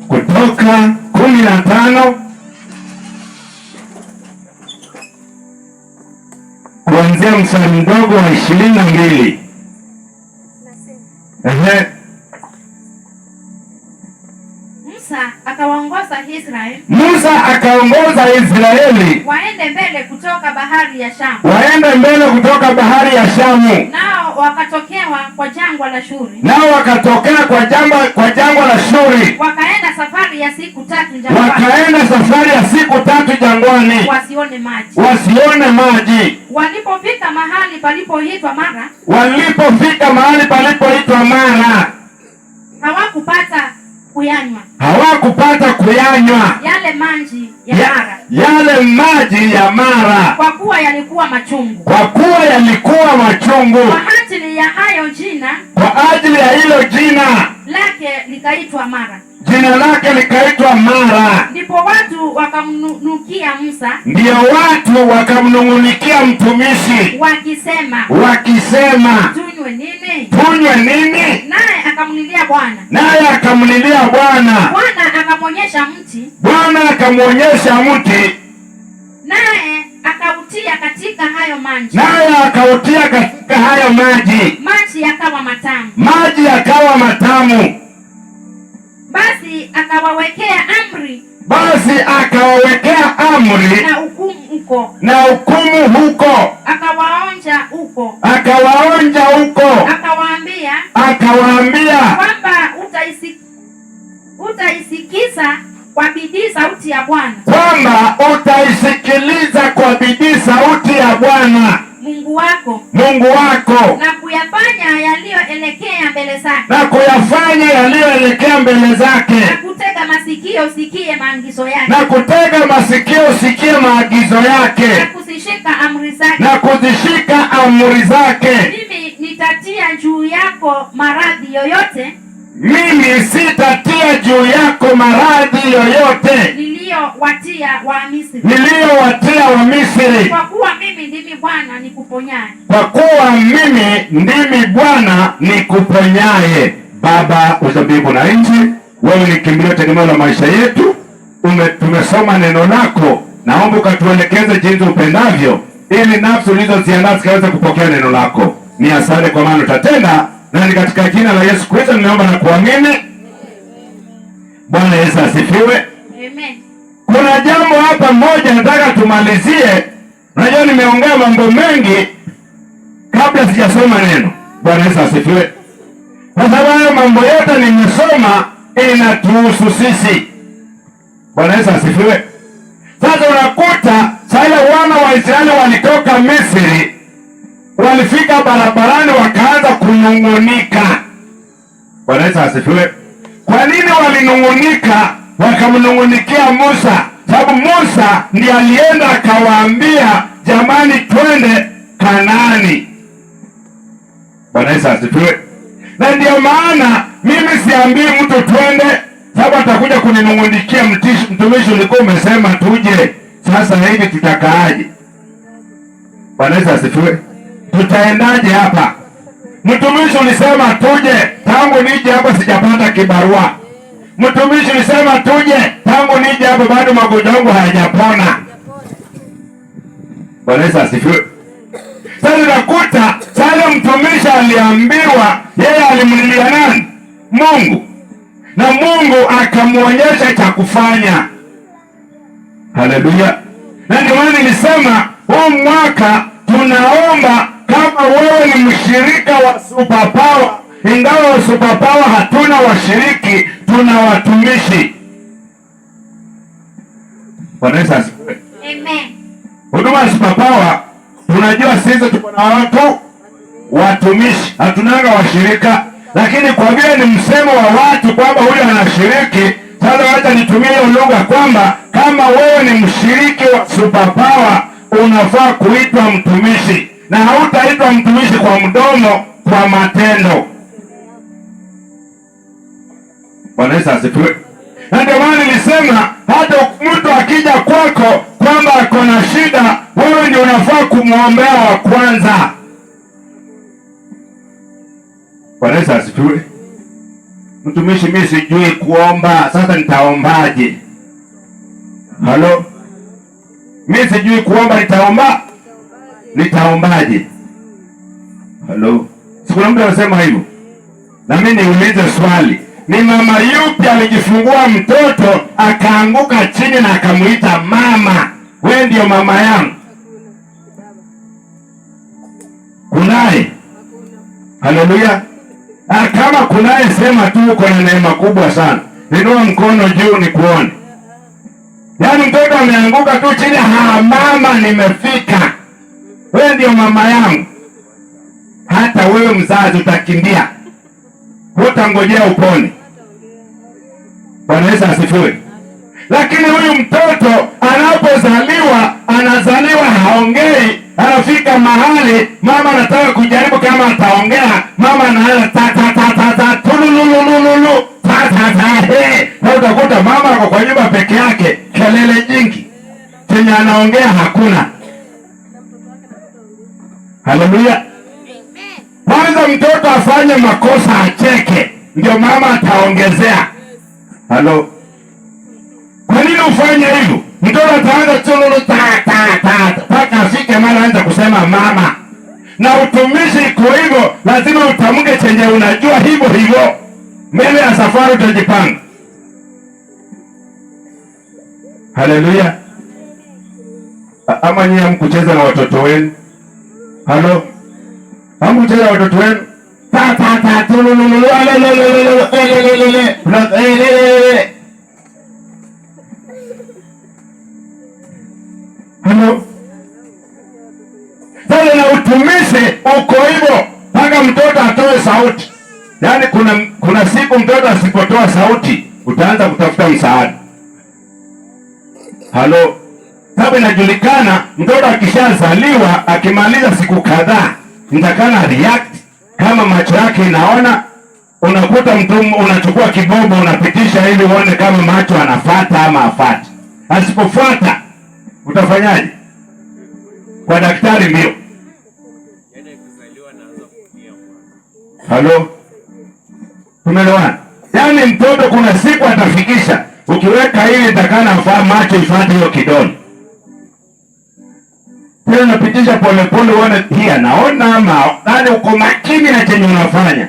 Kutoka 15 kuanzia mstari mdogo wa 22. Ehe. Musa akawaongoza Israeli. Musa akaongoza Israeli waende mbele kutoka bahari ya Shamu. Waende mbele kutoka bahari ya Shamu. Nao wakatokewa kwa jangwa la Shuri. Nao wakatokea kwa jangwa la Shuri. Wakaenda safari ya siku tatu jangwani. Wakaenda safari ya siku tatu jangwani. Wasione maji. Wasione maji. Walipofika mahali palipoitwa Mara. Walipofika mahali palipoitwa Mara. Hawakupata kuyanywa. Hawakupata kuyanywa. Yale maji ya Mara. Yale maji ya Mara. Kwa kuwa yalikuwa machungu. Kwa kuwa yalikuwa machungu. Kwa ajili ya hayo jina. Kwa ajili ya hilo jina lake likaitwa Mara. Jina lake likaitwa Mara. Ndipo watu wakamnukia Musa. Ndio watu wakamnung'unikia mtumishi. Wakisema. Wakisema. Tunywe nini? Tunywe nini? Naye akamlilia Bwana. Naye akamlilia Bwana. Bwana akamwonyesha mti. Bwana akamwonyesha mti. Naye akautia katika hayo maji. Naye akautia katika hayo maji. Maji yakawa matamu. Maji yakawa matamu. Basi akawawekea amri. Basi akawawekea amri na hukumu huko. Na hukumu huko. Akawaonja huko. Akawaonja huko. Akawaambia. Akawaambia kwamba utaisikiliza kwa bidii sauti ya Bwana. Kwamba utaisikiliza kwa bidii sauti ya Bwana Mungu wako. Mungu wako. Na kuyafanya yaliyoelekea mbele zake. Na kuyafanya yaliyoelekea mbele zake. Na kutega masikio usikie maagizo yake. Na kutega masikio usikie maagizo yake. Na kuzishika amri zake. Na kuzishika amri zake. Mimi nitatia juu yako maradhi yoyote. Mimi sitatia juu yako maradhi yoyote niliyowatia Wamisri. Niliyowatia Wamisri. Kwa kuwa mimi ndimi Bwana nikuponyaye. Kwa kuwa mimi ndimi Bwana nikuponyaye. Baba wa mbingu na nchi, wewe ni kimbilio, tegemeo la maisha yetu. Tumesoma neno lako, naomba ukatuelekeze jinsi upendavyo, ili nafsi ulizoziandaa zikaweze kupokea neno lako. Ni asante kwa maana utatenda, na ni katika jina la Yesu Kristo ninaomba na kuamini. Bwana Yesu asifiwe. Amen. Kuna jambo hapa moja nataka tumalizie. Unajua nimeongea mambo mengi kabla sijasoma neno. Bwana Yesu asifiwe. Kwa sababu hayo mambo yote nimesoma inatuhusu sisi. Bwana Yesu asifiwe. Sasa unakuta sasa wana wa Israeli walitoka Misri, walifika barabarani wakaanza kunung'unika. Bwana Yesu asifiwe. Kwa nini walinung'unika? Wakamnung'unikia Musa, sababu Musa ndiye alienda akawaambia, jamani, twende Kanaani. Bwana Yesu asifiwe. Na ndio maana mimi siambii mtu twende, sababu atakuja kuninung'unikia, mtumishi, ulikuwa umesema tuje, sasa hivi tutakaaje? Bwana Yesu asifiwe. Tutaendaje hapa? Mtumishi ulisema tuje, tangu nije hapa sijapata kibarua. Mtumishi ulisema tuje, tangu nije hapa bado magonjwa yangu hayajapona. Bwana Yesu asifiwe. Sasa unakuta sasa mtumishi aliambiwa, yeye alimlilia nani? Mungu. Na Mungu akamwonyesha cha kufanya. Haleluya. Na ndio maana nilisema huu mwaka tunaomba, kama wewe ni mshirika wa Super Power, ingawa Super Power hatuna washiriki, tuna watumishi. Bwana Yesu asifiwe. Amen. Huduma ya Super Power tunajua sisi tuko na watu watumishi, hatunanga washirika, lakini kwa vile ni msemo wa watu kwamba huyu anashiriki, sasa wacha nitumie hiyo lugha kwamba kama wewe ni mshiriki wa Super Power unafaa kuitwa mtumishi, na hautaitwa mtumishi kwa mdomo, kwa matendo. Bwana Yesu asifiwe. Na ndio maana nilisema hata mtu akija kwako kwamba ako na shida, wewe ndio unafaa kumwombea wa kwanza. Bwana Yesu asifiwe. Mtumishi, mimi sijui kuomba, sasa nitaombaje? Halo, mimi sijui kuomba, nitaomba nitaombaje? Halo, si kuna mtu anasema hivyo? Na mimi niulize swali, ni mama yupi alijifungua mtoto akaanguka chini na akamuita mama, wewe ndio mama yangu? Kunaye? Haleluya! Kama kunaye, sema tu uko na neema kubwa sana. Inua mkono juu nikuone. Yaani mtoto ameanguka tu chini, ha mama, nimefika, wewe ndio mama yangu. Hata wewe mzazi utakimbia, hutangojea upone. Bwana Yesu asifiwe. Lakini huyu mtoto anapozaliwa, anazaliwa haongei. Anafika mahali mama anataka kujaribu kama ataongea, mama anaanza ta ta ta ta ta tululululu ta ta ta he. Na utakuta mama ako kwa nyumba peke yake, kelele nyingi, chenye anaongea hakuna. Haleluya! Kwanza mtoto afanye makosa acheke, ndio mama ataongezea. Halo, kwa nini ufanye hivyo? Mtoto ataanza tululu ta ta ta mpaka afike mara anza kusema mama. Na utumishi iko hivyo, lazima utamke chenye unajua hivyo hivyo. Mbele ya safari utajipanga. Haleluya! Ama nyinyi hamkucheza na watoto wenu? Halo, hamkucheza na watoto wenu? Ta ta ta tulululu alelelelele elelelele elelelele. Halo. Sasa na utumishi uko hivyo mpaka mtoto atoe sauti. Yaani kuna siku mtoto asipotoa sauti utaanza kutafuta msaada. Halo. Sababu inajulikana mtoto akishazaliwa akimaliza siku kadhaa nitakana react kama macho yake inaona. Unakuta mtu unachukua kigogo unapitisha ili uone kama macho anafuata ama hafuati. Asipofuata utafanyaje? Kwa daktari mbio. Halo, tumeelewana? Yaani mtoto kuna siku atafikisha, ukiweka hili itakana mfaa macho ifuate hiyo kidole. Tena unapitisha polepole uone hii anaona ama, yaani uko makini na chenye unafanya,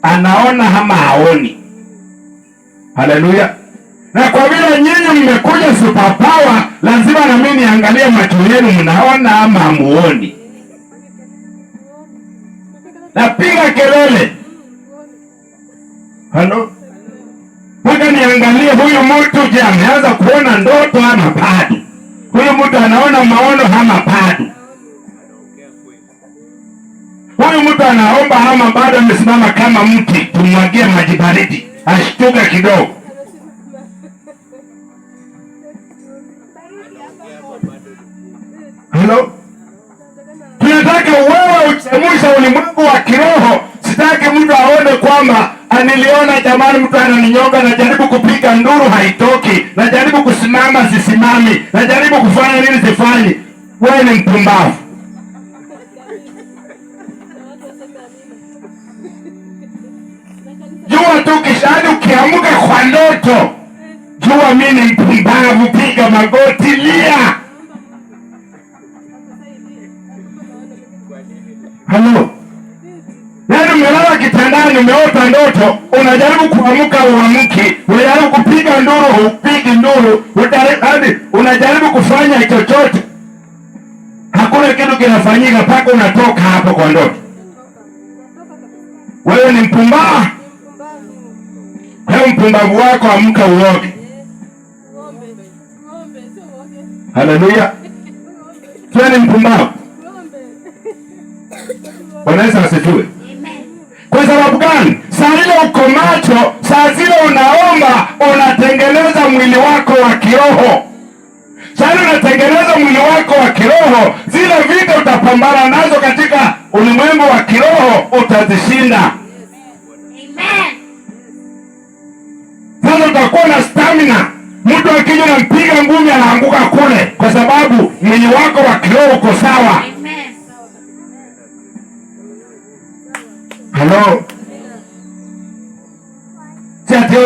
anaona ama haoni. Haleluya! Na kwa vile nyinyi mmekuja superpower, lazima na mimi niangalie macho yenu, mnaona ama hamuoni. Napiga kelele halo, mpaka niangalie huyu mtu, je, ameanza kuona ndoto ama bado? Huyu mtu anaona maono ama bado? Huyu mtu anaomba ama bado? Amesimama kama mti, tumwagie maji baridi ashtuka kidogo. Halo, tunataka wewe uchemusha ulimwengu wa kiroho. Sitaki mtu aone kwamba aniliona, jamani, mtu ananinyonga, najaribu kupiga nduru haitoki, najaribu kusimama sisimami, najaribu kufanya nini sifanyi. Wewe ni mpumbavu. Jua tu kishani, ukiamka kwa ndoto, jua mimi ni mpumbavu, piga magoti, lia. Halo, yaani umelala kitandani, umeota ndoto, unajaribu kuamka uamki, unajaribu kupiga nduru hupigi nduru, unajaribu kufanya chochote, hakuna kitu kinafanyika mpaka unatoka hapo kwa ndoto. Wewe ni mpumbavu. Wewe mpumbavu wako, amka uoge. Haleluya, wewe ni mpumbavu. Bwana Yesu asifiwe. Kwa sababu gani? Saa ile uko macho, saa zile unaomba, unatengeneza mwili wako wa kiroho. Saa ile unatengeneza mwili wako wa kiroho, zile vita utapambana nazo katika ulimwengu wa kiroho utazishinda. Amen. Sasa utakuwa na stamina. Mtu akija unampiga ngumi anaanguka kule, kwa sababu mwili wako wa kiroho uko sawa. Amen. Halo.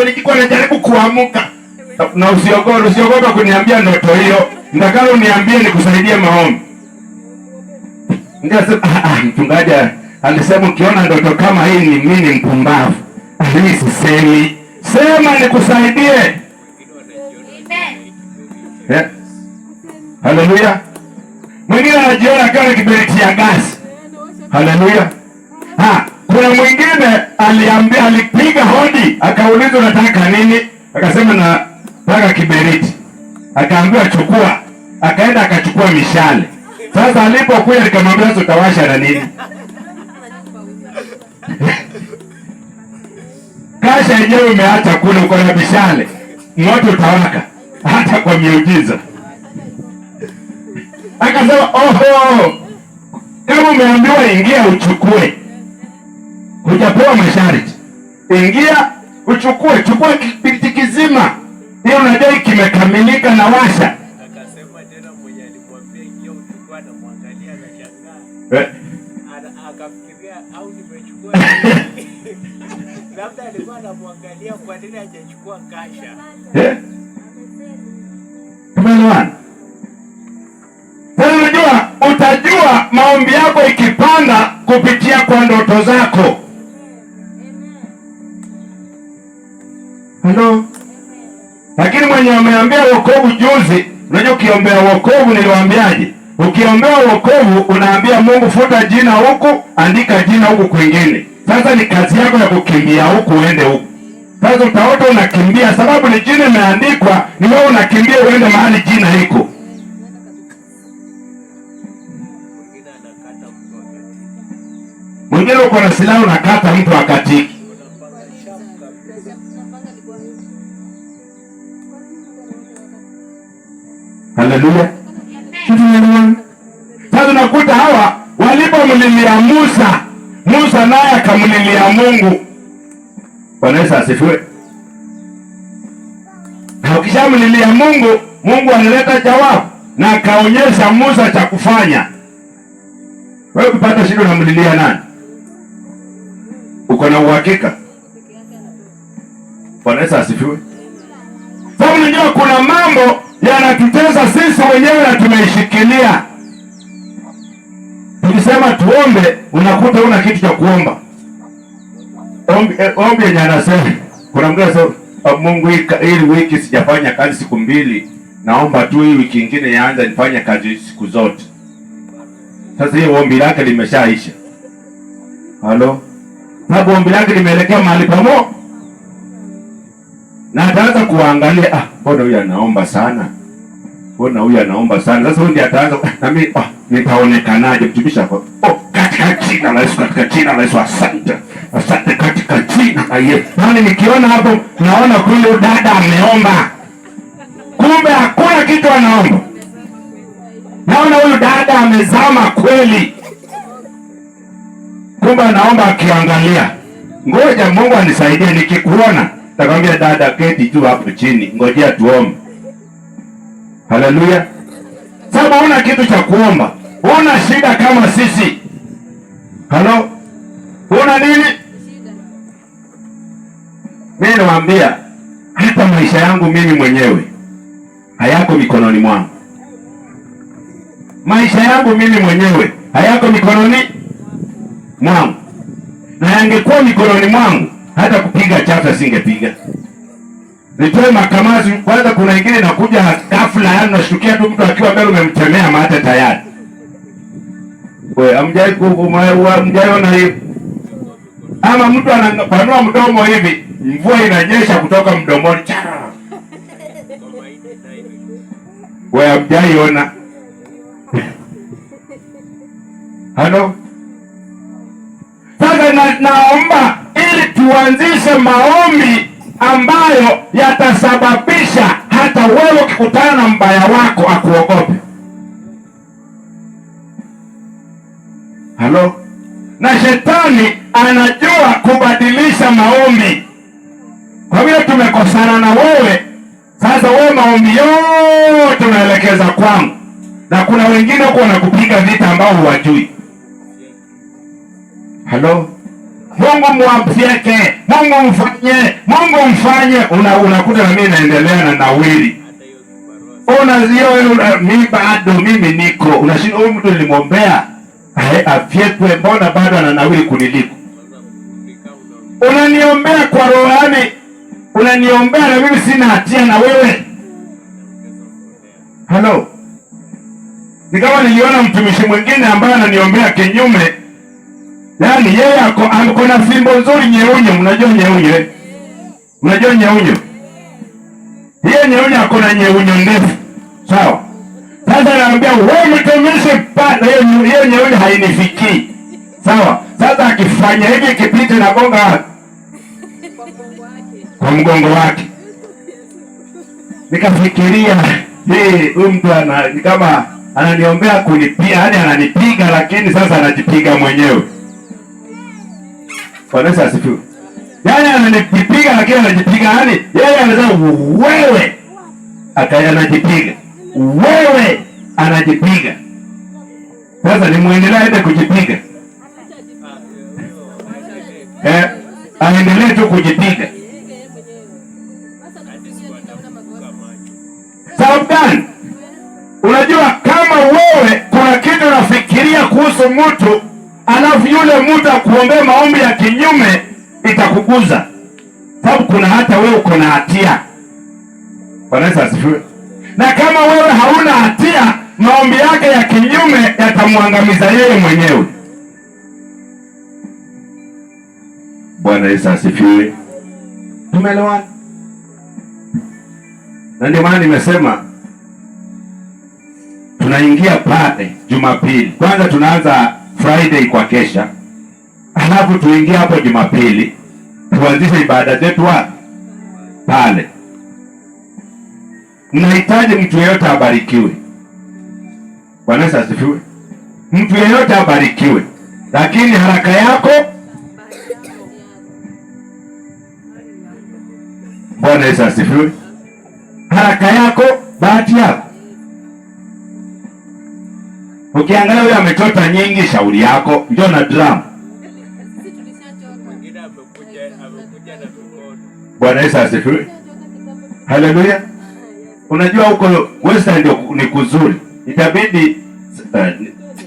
nilikuwa najaribu kuamka. Na usiogope, usiogope kuniambia ndoto hiyo. Nitakalo niambie nikusaidie maombi. Nikasema mchungaji alisema ukiona ndoto kama hii ni mimi ni mpumbavu. Hii sisemi. Sema nikusaidie. Amen. Yeah. Haleluya. Mwingine anajiona kama kiberiti ya gasi. Haleluya. Ha, kuna mwingine aliambia, alipiga hodi akaulizwa unataka nini? Akasema nataka kiberiti. Akaambiwa chukua. Akaenda akachukua mishale. Sasa alipokuja nikamwambia sasa utawasha na nini? Kasha yenyewe umeacha kule, uko na mishale. Moto utawaka hata kwa miujiza. Akasema oho, kama umeambiwa ingia uchukue, hujapewa masharti, ingia uchukue, chukua kibiriti kizima, hiyo unajua kimekamilika na washa. Akasema tena mwenye alimwambia ingia uchukue, anamwangalia anashangaa. Akafikiria au nimechukua labda alikuwa anamwangalia kwa nini hajachukua kasha. Tumeelewana? Sasa unajua, utajua maombi yako ikipanda kupitia kwa ndoto zako. Halo? Lakini mwenye ameambia wokovu juzi, unajua ukiombea wokovu niliwaambiaje? Ukiombea wokovu unaambia Mungu futa jina huku, andika jina huku kwingine. Sasa ni kazi yako ya kukimbia huku uende huku. Sasa utaota unakimbia sababu ni jina imeandikwa, ni wewe unakimbia uende mahali jina iko. Mwingine anakata mtu akatiki. Mwingine uko na silaha unakata mtu akatiki. Unapanga sharp kabisa. Haleluya. Sasa unakuta hawa walipomlilia Musa, Musa naye akamlilia Mungu. Bwana Yesu asifiwe. Na ukishamlilia Mungu, Mungu analeta jawabu na akaonyesha Musa cha kufanya. Wewe ukipata shida unamlilia nani? Uko na uhakika? Bwana Yesu asifiwe. Sababu unajua kuna mambo yanatutesa sisi wenyewe na tumeishikilia. Tukisema tuombe, unakuta una kitu cha kuomba. Ombi yenye anasema, kuna mtu anasema, Mungu hii wiki sijafanya kazi siku mbili, naomba tu hii wiki nyingine yaanze nifanye kazi siku zote. Sasa hiyo ombi lake limeshaisha. Halo? Sababu ombi lake limeelekea mahali pamoja. Na ataanza kuangalia, mbona huyu anaomba sana? Mbona huyu anaomba sana? Sasa huyu ndiye ataanza, na mimi, nitaonekanaje? Mtumishi hapo. Oh, katika jina la Yesu, katika jina la Yesu, asante. Asante katika jina la Yesu. Yaani nikiona hapo naona kweli dada ameomba. Kumbe hakuna kitu anaomba. Naona huyu dada amezama kweli. Kumbe anaomba akiangalia. Ngoja Mungu anisaidie, nikikuona nitakwambia dada keti tu hapo chini, ngojea tuombe. Haleluya. Sababu huna kitu cha kuomba. Huna shida kama sisi. Halo? Huna nini? Mimi nawaambia hata maisha yangu mimi mwenyewe hayako mikononi mwangu. Maisha yangu mimi mwenyewe hayako mikononi mwangu. Na yangekuwa mikononi mwangu hata kupiga chafya singepiga. Nitoe makamasi kwanza. Kuna ingine inakuja ghafla, yani unashtukia tu mtu akiwa mbele umemtemea mate tayari. Wewe hamjaiona hiyo? Ama mtu anapanua mdomo hivi, mvua inanyesha kutoka mdomoni. Wewe hamjaiona? Halo? Sasa naomba ili tuanzishe maombi ambayo yatasababisha hata wewe ukikutana na mbaya wako akuogope. Halo? Na shetani anajua kubadilisha maombi. Kwa vile tumekosana na wewe, sasa wewe maombi yote unaelekeza kwangu. Na kuna wengine huko wanakupiga vita ambao huwajui. Halo? Mungu mwafyeke, Mungu mfanye, Mungu mfanye. Unakuta na mimi naendelea na nawiri. Hata hiyo kibarua. Unazio mimi bado mimi niko. Unashinda huyu mtu nilimwombea afyekwe, mbona bado ananawiri kuniliko? Kwanza ni kama Unaniombea kwa roho, yani unaniombea na mimi sina hatia na wewe. unaongeza mbolea. Halo. Ni kama niliona mtumishi mwingine ambaye ananiombea kinyume. Yaani yeye ako na fimbo nzuri nyeunyo, mnajua nyeunyo eh? Mnajua nyeunyo? Hiyo nyeunyo ako na nyeunyo ndefu. Sawa? Sasa anaambia wewe mtumishi pale, hiyo nyeunyo hainifikii. Sawa? Sasa akifanya hivi kipite na gonga wapi? Kwa mgongo wake. Nikafikiria, huyu mtu ni kama ananiombea kunipia, yani ananipiga lakini sasa anajipiga mwenyewe. Bwana Yesu asifiwe. Yaani ananipiga lakini anajipiga, yani yeye anasema wewe, akaya anajipiga. Wewe anajipiga. Sasa nimuendelee aende kujipiga. Aendelee tu kujipiga. Hadi siku atafunguka macho. Sababu gani? Unajua kama wewe kuna kitu unafikiria kuhusu mtu alafu yule mtu akuombee maombi ya kinyume, itakuguza. Sababu kuna hata wewe uko na hatia. Bwana Yesu asifiwe. Na kama wewe hauna hatia, maombi yake ya kinyume yatamwangamiza yeye mwenyewe. Bwana Yesu asifiwe. Tumeelewana? Na ndio maana nimesema tunaingia pale Jumapili. Kwanza tunaanza Friday kwa kesha, alafu tuingie hapo Jumapili tuanzishe ibada zetu wapi? Pale. Mnahitaji mtu yeyote abarikiwe. Bwana Yesu asifiwe. Mtu yeyote abarikiwe, lakini haraka yako. Bwana Yesu asifiwe. Haraka yako bahati yako. Ukiangalia huyo amechota nyingi, shauri yako, njoo na drum. Mwingine amekuja na mikono. Bwana Yesu asifiwe. Haleluya. Unajua huko Western ndio ni kuzuri. Itabidi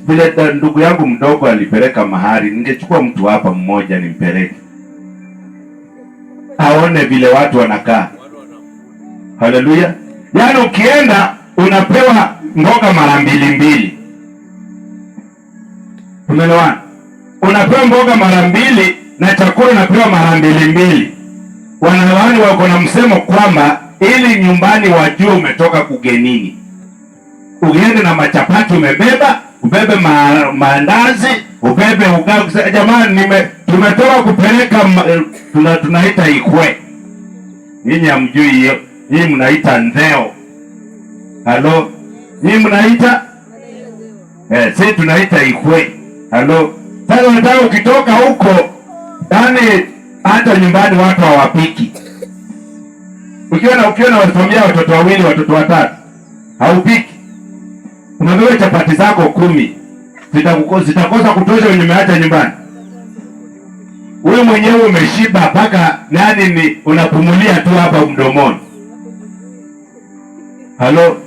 vile ndugu yangu mdogo alipeleka mahali, ningechukua mtu hapa mmoja nimpeleke aone vile watu wanakaa. Haleluya. Yaani ukienda unapewa mboga mara mbili mbili. Umeelewana? Unapewa mboga mara mbili na chakula unapewa mara mbili mbili. Wanawani wako na msemo kwamba ili nyumbani wajue umetoka kugenini. Uende na machapati umebeba, ubebe maandazi, ubebe ugali. Jamani, tumetoka kupeleka tunaita ikwe. Nyinyi hamjui hiyo. Nyinyi mnaita ndeo. Halo? Nyinyi mnaita? Sisi tunaita ikwe. Halo? Sasa unataka ukitoka huko, yani hata nyumbani watu hawapiki. Ukiona familia watoto wawili, watoto watatu, haupiki. Unabeba chapati zako 10. Zitakosa kutosha wenye umeacha nyumbani. Wewe mwenyewe umeshiba mpaka nani ni unapumulia tu hapa mdomoni. Halo?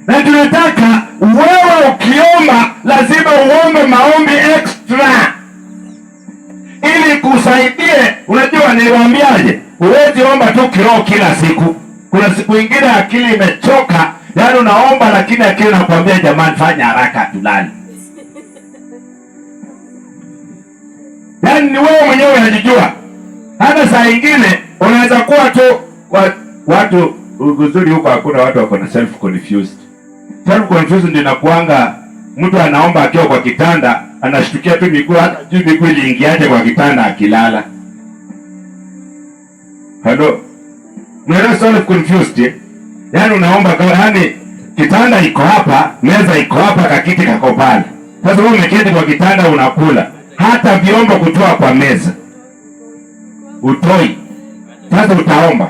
Na tunataka wewe ukiomba lazima uombe maombi extra ili kusaidie. Unajua niliwaambiaje? Huwezi omba tu kiroho kila siku. Kuna siku ingine akili imechoka, yaani unaomba lakini akili inakwambia jamani fanya haraka tulale. Yaani ni wewe mwenyewe unajijua. Hata saa ingine unaweza kuwa tu watu uzuri huko hakuna watu wako na self confused. Self confused ndio inakuanga mtu anaomba akiwa kwa kitanda, anashtukia tu miguu, hata hajui miguu iliingiaje kwa kitanda akilala. Hello. Mnaelewa self confused? Yaani unaomba kama yani kitanda iko hapa, meza iko hapa, kakiti kako pale. Sasa wewe umeketi kwa kitanda unakula, hata vyombo kutoa kwa meza utoi. Sasa utaomba.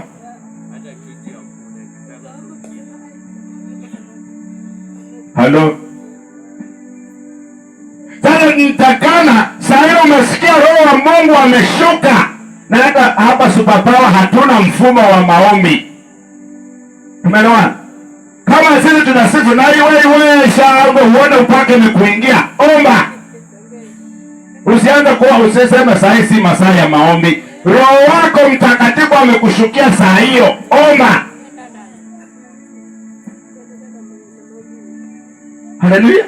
Hata kiti hakuna, kitanda ndio. Halo. Sasa nitakana saa hiyo umesikia Roho Hatuna mfumo wa maombi. Tumeelewana? Kama sisi tunasifu na iwe iwe shangwe, uone upake ni kuingia, omba. Usianze kuwa usiseme saa hii si masaa ya maombi. Roho wako Mtakatifu amekushukia saa hiyo, omba. Haleluya.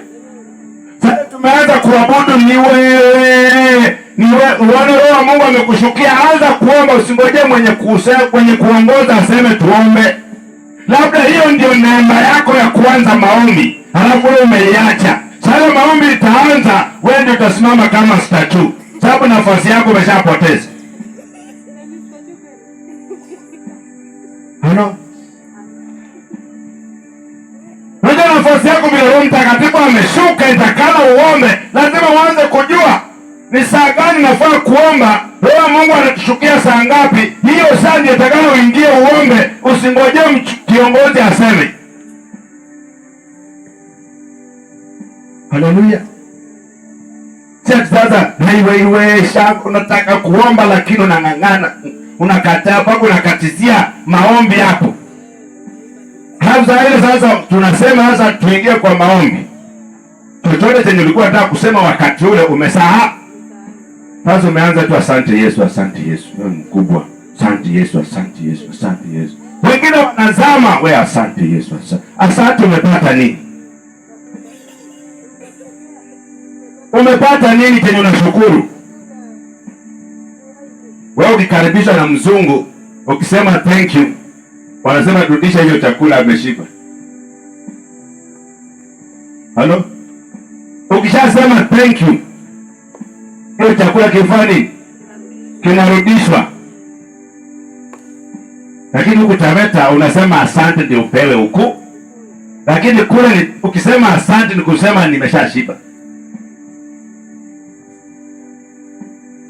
Sasa tumeanza kuabudu ni wewe, ni wewe. Uone Roho wa Mungu amekushukia, anza kuomba, usingojee mwenye kuongoza aseme tuombe. Labda hiyo ndio neema yako ya kuanza maombi, halafu wewe umeiacha. Sasa maombi itaanza, wewe ndio utasimama kama statue, sababu nafasi yako umeshapoteza. Halo? Unajua nafasi yako vile Roho Mtakatifu ameshuka, itakana uombe, lazima uanze kujua ni saa gani nafaa kuomba. Roho wa Mungu anatushukia saa ngapi? Hiyo saa ndio itakana uingie uombe, usingojee kiongozi aseme. Haleluya. Sasa iwe shaka unataka kuomba lakini unang'ang'ana, unakataa mpaka unakatizia maombi hapo. Sasa ile sasa tunasema sasa tuingie kwa maombi. Chochote chenye ulikuwa unataka kusema wakati ule umesahau. Sasa umeanza tu asante Yesu, asante Yesu, wewe mkubwa. Asante Yesu, asante Yesu, asante Yesu. Wengine wanazama, wewe asante Yesu, asante. Asante umepata nini? Umepata nini chenye unashukuru? Wewe ukikaribishwa na mzungu ukisema thank you, wanasema rudisha hiyo chakula, ameshiba. Halo? Ukishasema thank you, hiyo chakula kifani kinarudishwa. Lakini huku Taveta unasema asante ndio upewe huku. Lakini kule ni, ukisema asante ni kusema nimeshashiba.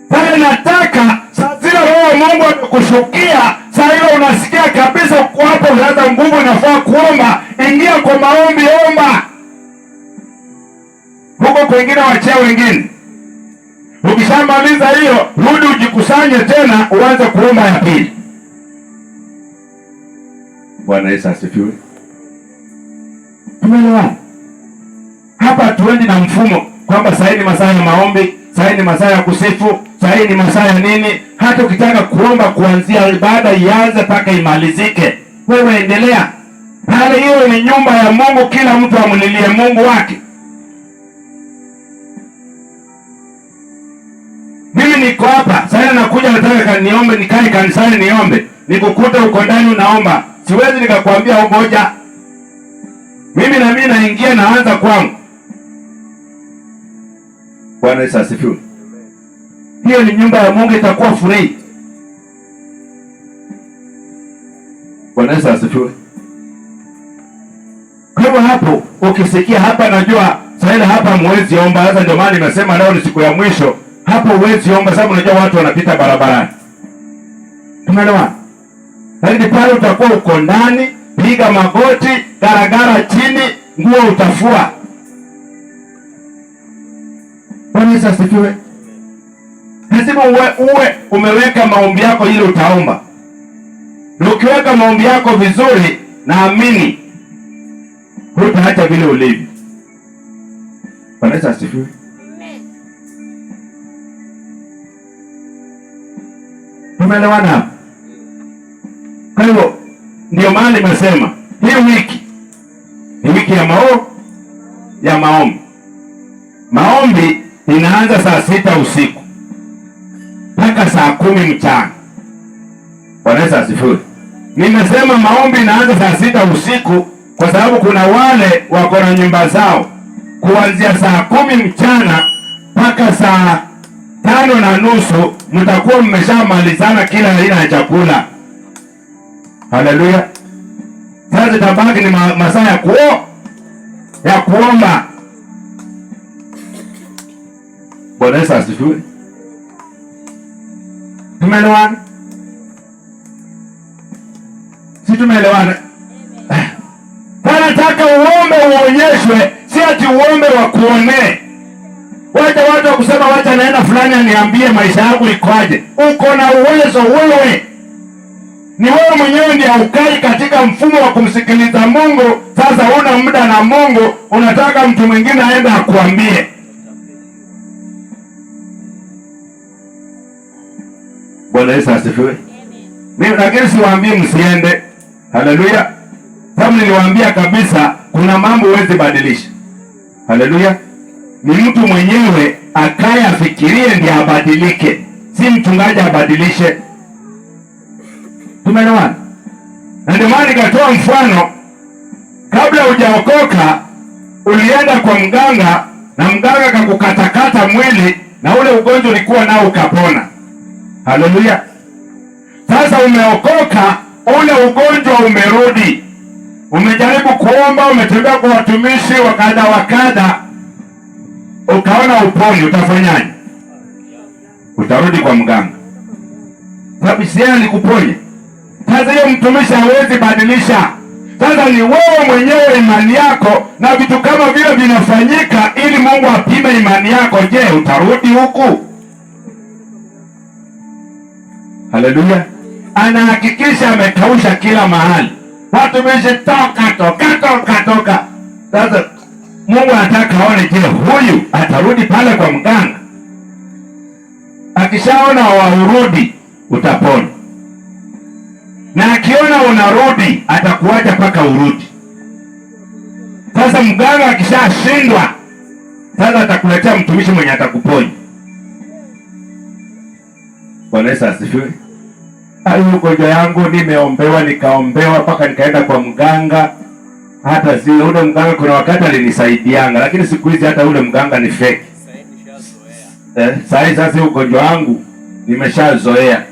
Pale nataka saa zile Roho wa Mungu amekushukia, saa hiyo unasikia kabisa uko hapo, sasa nguvu inafaa kuomba. Ingia kwa maombi, omba. Huko kwingine wachia wengine. Ukishamaliza hiyo, rudi ujikusanye tena uanze kuomba ya pili. Bwana Yesu asifiwe. Tumeelewana? Hapa tuendi na mfumo kwamba saa hii ni masaa ya maombi, saa hii ni masaa ya kusifu, saa hii ni masaa ya nini. Hata ukitaka kuomba kuanzia ibada ianze mpaka imalizike, wewe endelea pale. Hiyo ni nyumba ya Mungu, kila mtu amlilie Mungu wake. Mimi niko hapa sasa, nakuja nataka niombe, nikae kanisani niombe, nikukuta uko ndani unaomba, siwezi nikakwambia ngoja. Mimi na mimi naingia naanza kwangu. Bwana Yesu asifiwe. Hiyo ni nyumba ya Mungu, itakuwa free. Bwana Yesu asifiwe. Kwa hivyo hapo ukisikia hapa, najua sasa hapa mwezi omba. Sasa ndio maana nimesema leo ni siku ya mwisho. Hapo huwezi omba sababu unajua watu wanapita barabarani. Tumeelewana? Lakini pale utakuwa uko ndani, piga magoti, garagara chini, nguo utafua. Bwana Yesu asifiwe. Lazima uwe umeweka maombi yako ili utaomba. Na ukiweka maombi yako vizuri, naamini hutaacha vile ulivyo. Bwana Yesu asifiwe. Tumeelewana hapo? Kwa hivyo ndio maana nimesema hii wiki ni wiki ya ya maombi. Maombi inaanza saa 6 usiku mpaka saa 10 mchana. Bwana Yesu asifiwe. Nimesema maombi inaanza saa 6 usiku kwa sababu kuna wale wako na nyumba zao kuanzia saa 10 mchana mpaka saa 5:30 mtakuwa mmeshamalizana kila aina ya chakula. Haleluya. Sasa itabaki ni masaa ya kuomba. Bwana Yesu asifiwe. Tumeelewana? Si tumeelewana? Nataka uombe uonyeshwe, si ati uombe wa kuonee. Wacha watu wa kusema wacha naenda fulani aniambie maisha yangu ikoaje. Uko na uwezo wewe. Ni wewe mwenyewe ndiye haukai katika mfumo wa kumsikiliza Mungu. Sasa huna muda na Mungu, unataka mtu mwingine aende akuambie. Bwana Yesu asifiwe. Mimi lakini siwaambii msiende. Haleluya. Sababu niliwaambia kabisa kuna mambo huwezi badilisha. Haleluya. Ni mtu mwenyewe akaye afikirie ndiye abadilike, si mchungaji abadilishe. Tumeelewana? Na ndio maana nikatoa mfano, kabla hujaokoka ulienda kwa mganga na mganga akakukatakata mwili na ule ugonjwa ulikuwa nao ukapona. Haleluya. Sasa umeokoka, ule ugonjwa umerudi. Umejaribu kuomba, umetembea kwa watumishi wa kadha wa kadha, ukaona uponi, utafanyaje? Utarudi kwa mganga, sababu si yeye alikuponya. Sasa hiyo mtumishi hawezi badilisha. Sasa ni wewe mwenyewe imani yako na vitu kama vile vinafanyika ili Mungu apime imani yako. Je, utarudi huku? Haleluya! Anahakikisha amekausha kila mahali, watumishi toka toka toka toka. Sasa Mungu anataka aone, je, huyu atarudi pale kwa mganga? Akishaona waurudi, utapona, na akiona unarudi, atakuacha mpaka urudi. Sasa mganga akishashindwa, sasa atakuletea mtumishi mwenye atakuponya. Bwana Yesu asifiwe. Hayo ugonjwa yangu nimeombewa, nikaombewa mpaka nikaenda kwa mganga. Hata si ule mganga, kuna wakati alinisaidianga, lakini siku hizi hata ule mganga ni fake. Sasa nishazoea. Sahi sasa ugonjwa wangu nimeshazoea.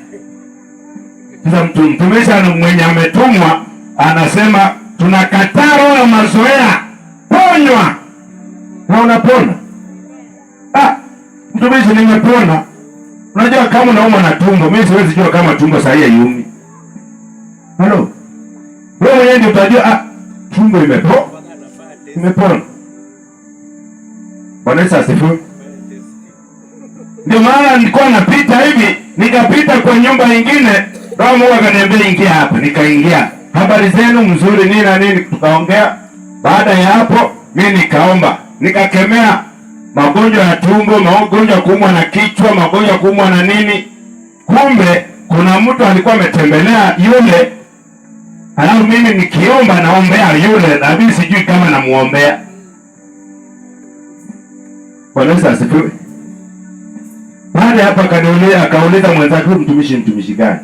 Sasa mtumishi mwenye ametumwa anasema tunakataa roho ya mazoea, ponywa na unapona. Mtumishi, nimepona. Unajua kama unaumwa na tumbo, mimi siwezi jua kama tumbo sahi haiumi. Halo, wewe mwenyewe ndio utajua, tumbo Mpaka anafanya test. imepona. Bwana Yesu asifiwe. Fanya test. Ndio maana nilikuwa napita hivi, nikapita kwa nyumba nyingine, Roho Mungu akaniambia ingia hapa, nikaingia. Habari zenu mzuri nini na nini, tukaongea. Baada ya hapo mimi nikaomba, nikakemea magonjwa ya tumbo, magonjwa ya kuumwa na kichwa, magonjwa ya kuumwa na nini. Kumbe kuna mtu alikuwa ametembelea yule, alafu mimi nikiomba naombea yule, na mimi sijui kama namuombea. Bwana Yesu asifiwe. Baada ya hapo akauliza mwenzake, huyu mtumishi mtumishi gani?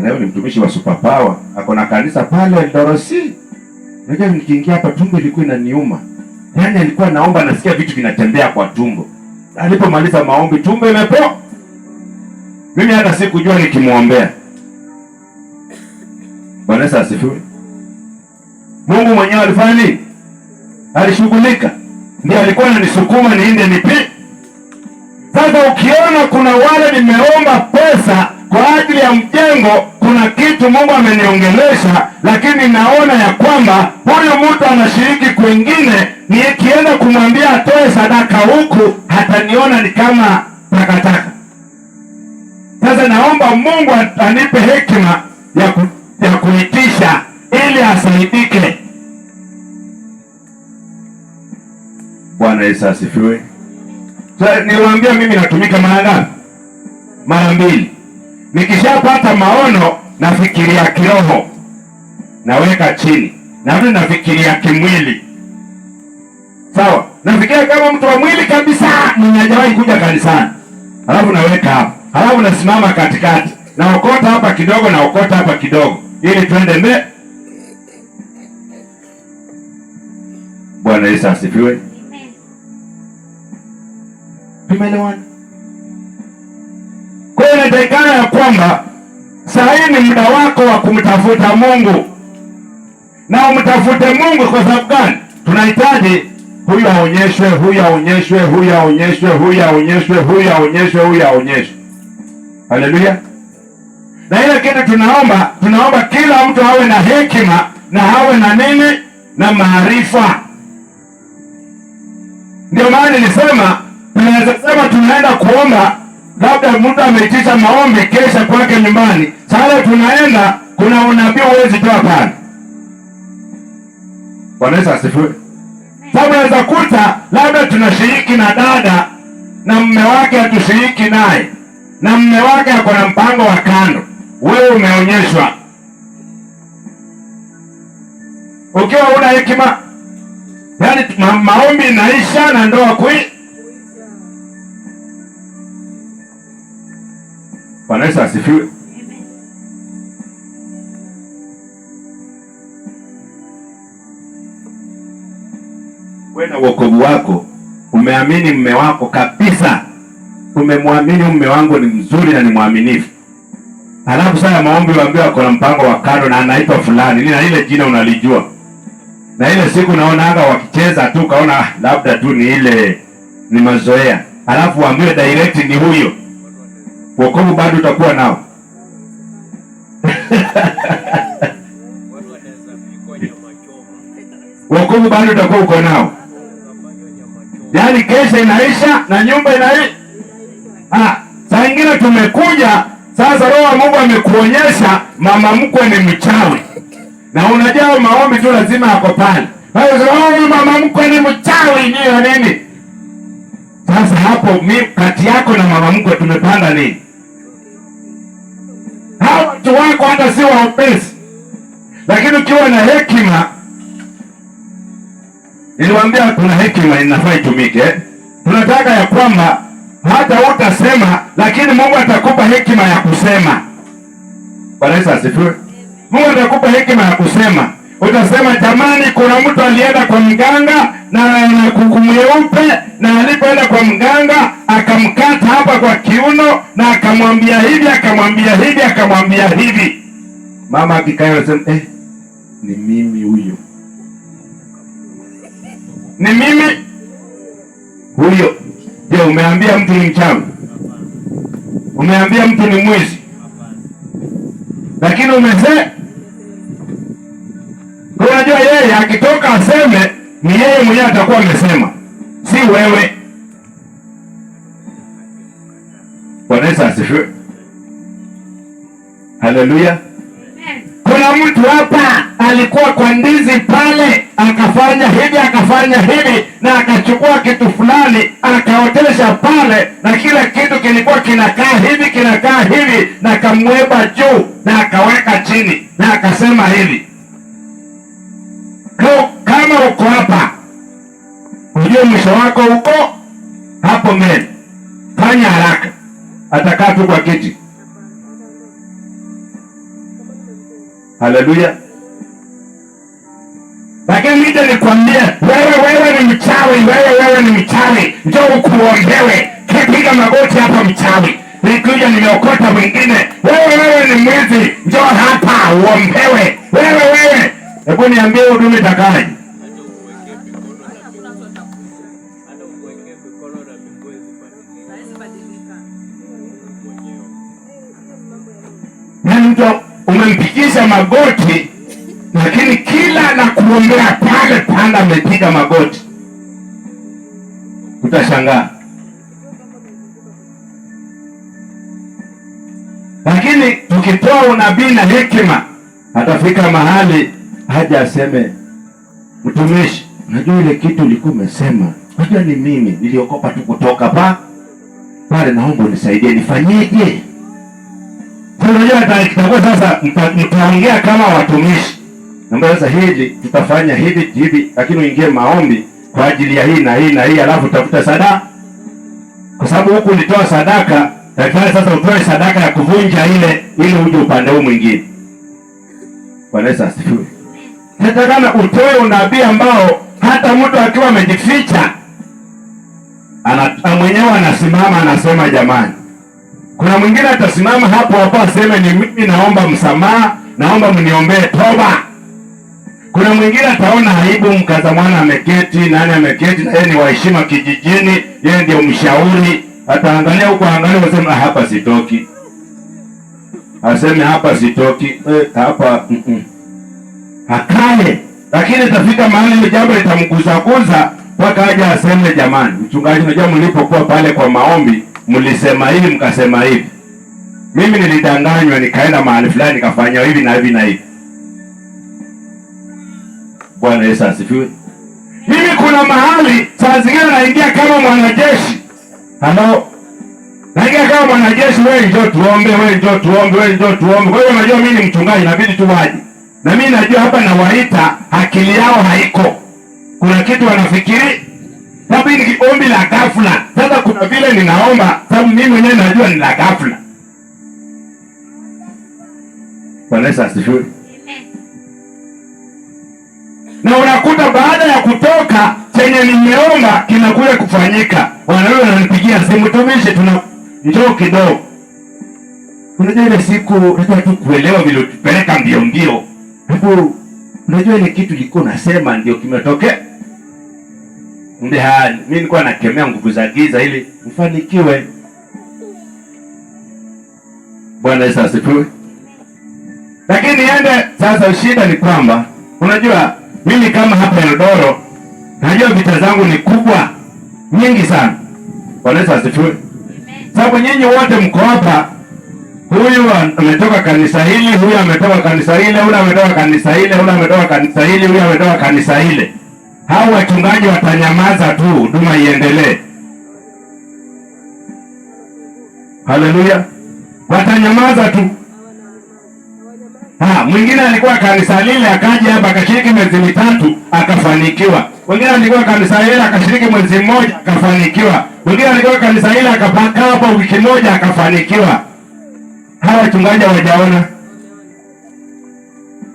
Leo ni mtumishi wa Superpower, ako na kanisa pale Ndorosi. Unajua nikiingia hapa tumbo ilikuwa inaniuma. Yaani alikuwa naomba nasikia vitu vinatembea kwa tumbo. Alipomaliza maombi tumbo imepoa. Mimi hata sikujua nikimuombea. Bwana Yesu asifiwe. Mungu mwenyewe alifanya nini? Alishughulika. Ndiye alikuwa ananisukuma niende nipi. Sasa ukiona kuna wale nimeomba pesa kwa ajili ya mjengo, kuna kitu Mungu ameniongelesha, lakini naona ya kwamba huyu mtu anashiriki kwingine, nikienda kumwambia atoe sadaka huku hataniona ni kama takataka. Sasa naomba Mungu anipe hekima ya kuitisha ili asaidike. Bwana Yesu asifiwe. Sasa niliwaambia mimi natumika mara ngapi? Mara mbili. Nikishapata maono nafikiria kiroho, naweka chini, narudi nafikiria kimwili. Sawa? Nafikiria kama mtu wa mwili kabisa mwenye hajawahi kuja kanisani. Halafu naweka hapa. Halafu nasimama katikati. Naokota hapa kidogo, naokota hapa kidogo ili twende mbele. Bwana Yesu asifiwe. Amen. Tumeelewana? Kwa hiyo inatakikana ya kwamba saa hii ni muda wako wa kumtafuta Mungu. Na umtafute Mungu kwa sababu gani? Tunahitaji huyu aonyeshwe, huyu aonyeshwe, huyu aonyeshwe, huyu aonyeshwe, huyu aonyeshwe, huyu aonyeshwe. Haleluya. Na ile kitu tunaomba, tunaomba kila mtu awe na hekima na awe na nini? Na maarifa. Ndio maana nilisema tunaweza sema tunaenda kuomba, labda mtu ameitisha maombi kesha kwake nyumbani. Sasa tunaenda Kuna unabii huwezi toa pale. Bwana Yesu asifiwe. Sababu unaweza kuta labda tunashiriki na dada na mume wake hatushiriki naye, na mume wake ako na mpango wa kando, wewe umeonyeshwa. Ukiwa una hekima, yaani maombi inaisha na ndoa kui. Bwana Yesu asifiwe. Amen. Wewe na wokovu wako umeamini mume wako kabisa, umemwamini mume wangu ni mzuri na ni mwaminifu, alafu sasa maombi waambiwa ako na mpango wa kando na anaitwa fulani, na ile jina unalijua, na ile siku naonaga wakicheza tu kaona labda tu ni ile ni mazoea, alafu waambiwe direct ni huyo, wokovu bado utakuwa nao. Watu wanaweza pikwa nyama choma. Wokovu bado utakuwa uko nao. Wanaweza nyama choma. Yaani kesha inaisha na nyumba inaisha. Saa ingine tumekuja sasa, Roho wa Mungu amekuonyesha mama mkwe ni mchawi, na unajua maombi tu lazima ako pale. Oh, mama mkwe ni mchawi nini nini. Sasa hapo mi kati yako na mama mkwe tumepanda nini? Hao watu wako hata si waombezi, lakini ukiwa na hekima, niliwaambia kuna hekima inafaa itumike. Tunataka ya kwamba hata utasema, lakini Mungu atakupa hekima ya kusema. Bwana Yesu asifiwe. Mungu atakupa hekima ya kusema. Utasema jamani, kuna mtu alienda kwa mganga na kuku mweupe, na alipoenda kwa mganga akamkata hapa kwa kiuno na akamwambia hivi, akamwambia hivi, akamwambia hivi. Mama akikaa anasema ni mimi huyo, ni mimi huyo. Je, umeambia mtu ni mchawi? Umeambia mtu ni mwizi? Lakini umesema. Unajua yeye akitoka aseme ni yeye mwenyewe atakuwa amesema, si wewe. Bwana Yesu asifiwe. Haleluya. Kuna mtu hapa alikuwa kwa ndizi pale, akafanya hivi akafanya hivi, na akachukua kitu fulani akaotesha pale, na kila kitu kilikuwa kinakaa hivi kinakaa hivi, na akamweba juu na akaweka chini na akasema hivi. Kama uko hapa ujue mwisho wako uko hapo mbele, fanya haraka. Atakaa tu kwa kiti. Haleluya. Lakini nije nikwambie wewe ni mchawi, wewe ni mchawi, njoo ukuombewe, kipiga magoti hapa mchawi. Nikuja nimeokota mwingine, wewe ni mwizi, njoo hapa uombewe, wewe. Hebu niambie huduma itakaje? Hata ukuwekee mikono na miguu isibadilike. Mwenyewe. Yaani mtu umempikisha magoti, lakini kila na kuombea pale panda amepiga magoti, utashangaa. Lakini tukitoa unabii na hekima, atafika mahali haja aseme, mtumishi, unajua ile kitu ulikuwa umesema, unajua ni mimi niliokopa tu kutoka pale, naomba unisaidie nifanyeje? Unajua itakuwa sasa mtaongea kama watumishi. Naomba sasa hili tutafanya hivi hivi, lakini uingie maombi kwa ajili ya hii na hii na hii, alafu utafuta sadaka. Kwa sababu huku ulitoa sadaka, daktari sasa utoe sadaka ya kuvunja ile ili uje upande huu mwingine. Bwana Yesu asifiwe. Nataka utoe unabii ambao hata mtu akiwa amejificha mwenyewe anasimama anasema jamani. Kuna mwingine atasimama hapo hapo aseme ni mimi naomba msamaha, naomba mniombee toba. Kuna mwingine ataona aibu, mkaza mwana ameketi, nani ameketi, na yeye ni waheshima kijijini, yeye ndio mshauri. Ataangalia huko, angalia aseme hapa sitoki. Aseme hapa sitoki, hapa Akae. Lakini itafika mahali ile jambo litamguzaguza mpaka aje aseme jamani, mchungaji, unajua mlipokuwa pale kwa maombi mlisema hivi mkasema hivi. Mimi nilidanganywa nikaenda mahali fulani nikafanya hivi na hivi na hivi. Bwana Yesu asifiwe. Mimi kuna mahali saa zingine naingia kama mwanajeshi. Halo. Naingia kama mwanajeshi, wewe njoo tuombe, wewe njoo tuombe, wewe njoo tuombe. Kwa hiyo unajua mimi ni mchungaji, inabidi tu waje. Na mimi najua hapa nawaita, akili yao haiko. Kuna kitu wanafikiri. Sababu ni ombi la ghafla. Sasa kuna vile ninaomba, sababu mimi mwenyewe najua ni la ghafla. Bwana Yesu asifiwe. Na unakuta baada ya kutoka chenye nimeomba kinakuja kufanyika. Wanaume wananipigia simu, mtumishi, tuna njoo kidogo. Unajua ile siku unajua tu kuelewa vile utupeleka mbio mbio. Hebu unajua ile kitu ilikuwa nasema ndio kimetokea. Ndio mimi nilikuwa nakemea nguvu za giza ili mfanikiwe. Bwana Yesu asifiwe. Lakini niende sasa, shida ni kwamba unajua mimi kama hapa Eldoro najua vita zangu ni kubwa nyingi sana. Bwana Yesu asifiwe. Sababu nyinyi wote mko hapa, huyu ametoka kanisa hili, huyu ametoka kanisa hile, huyu ametoka kanisa hile, huyu ametoka kanisa hili, huyu ametoka kanisa hile. Hao wachungaji watanyamaza tu, huduma iendelee. Haleluya. Watanyamaza tu. Mwingine alikuwa kanisa lile akaja hapa akashiriki miezi mitatu akafanikiwa. Mwingine alikuwa kanisa lile akashiriki mwezi mmoja akafanikiwa. Mwingine alikuwa kanisa lile akapaka hapa wiki moja akafanikiwa. Hawa wachungaji hawajaona.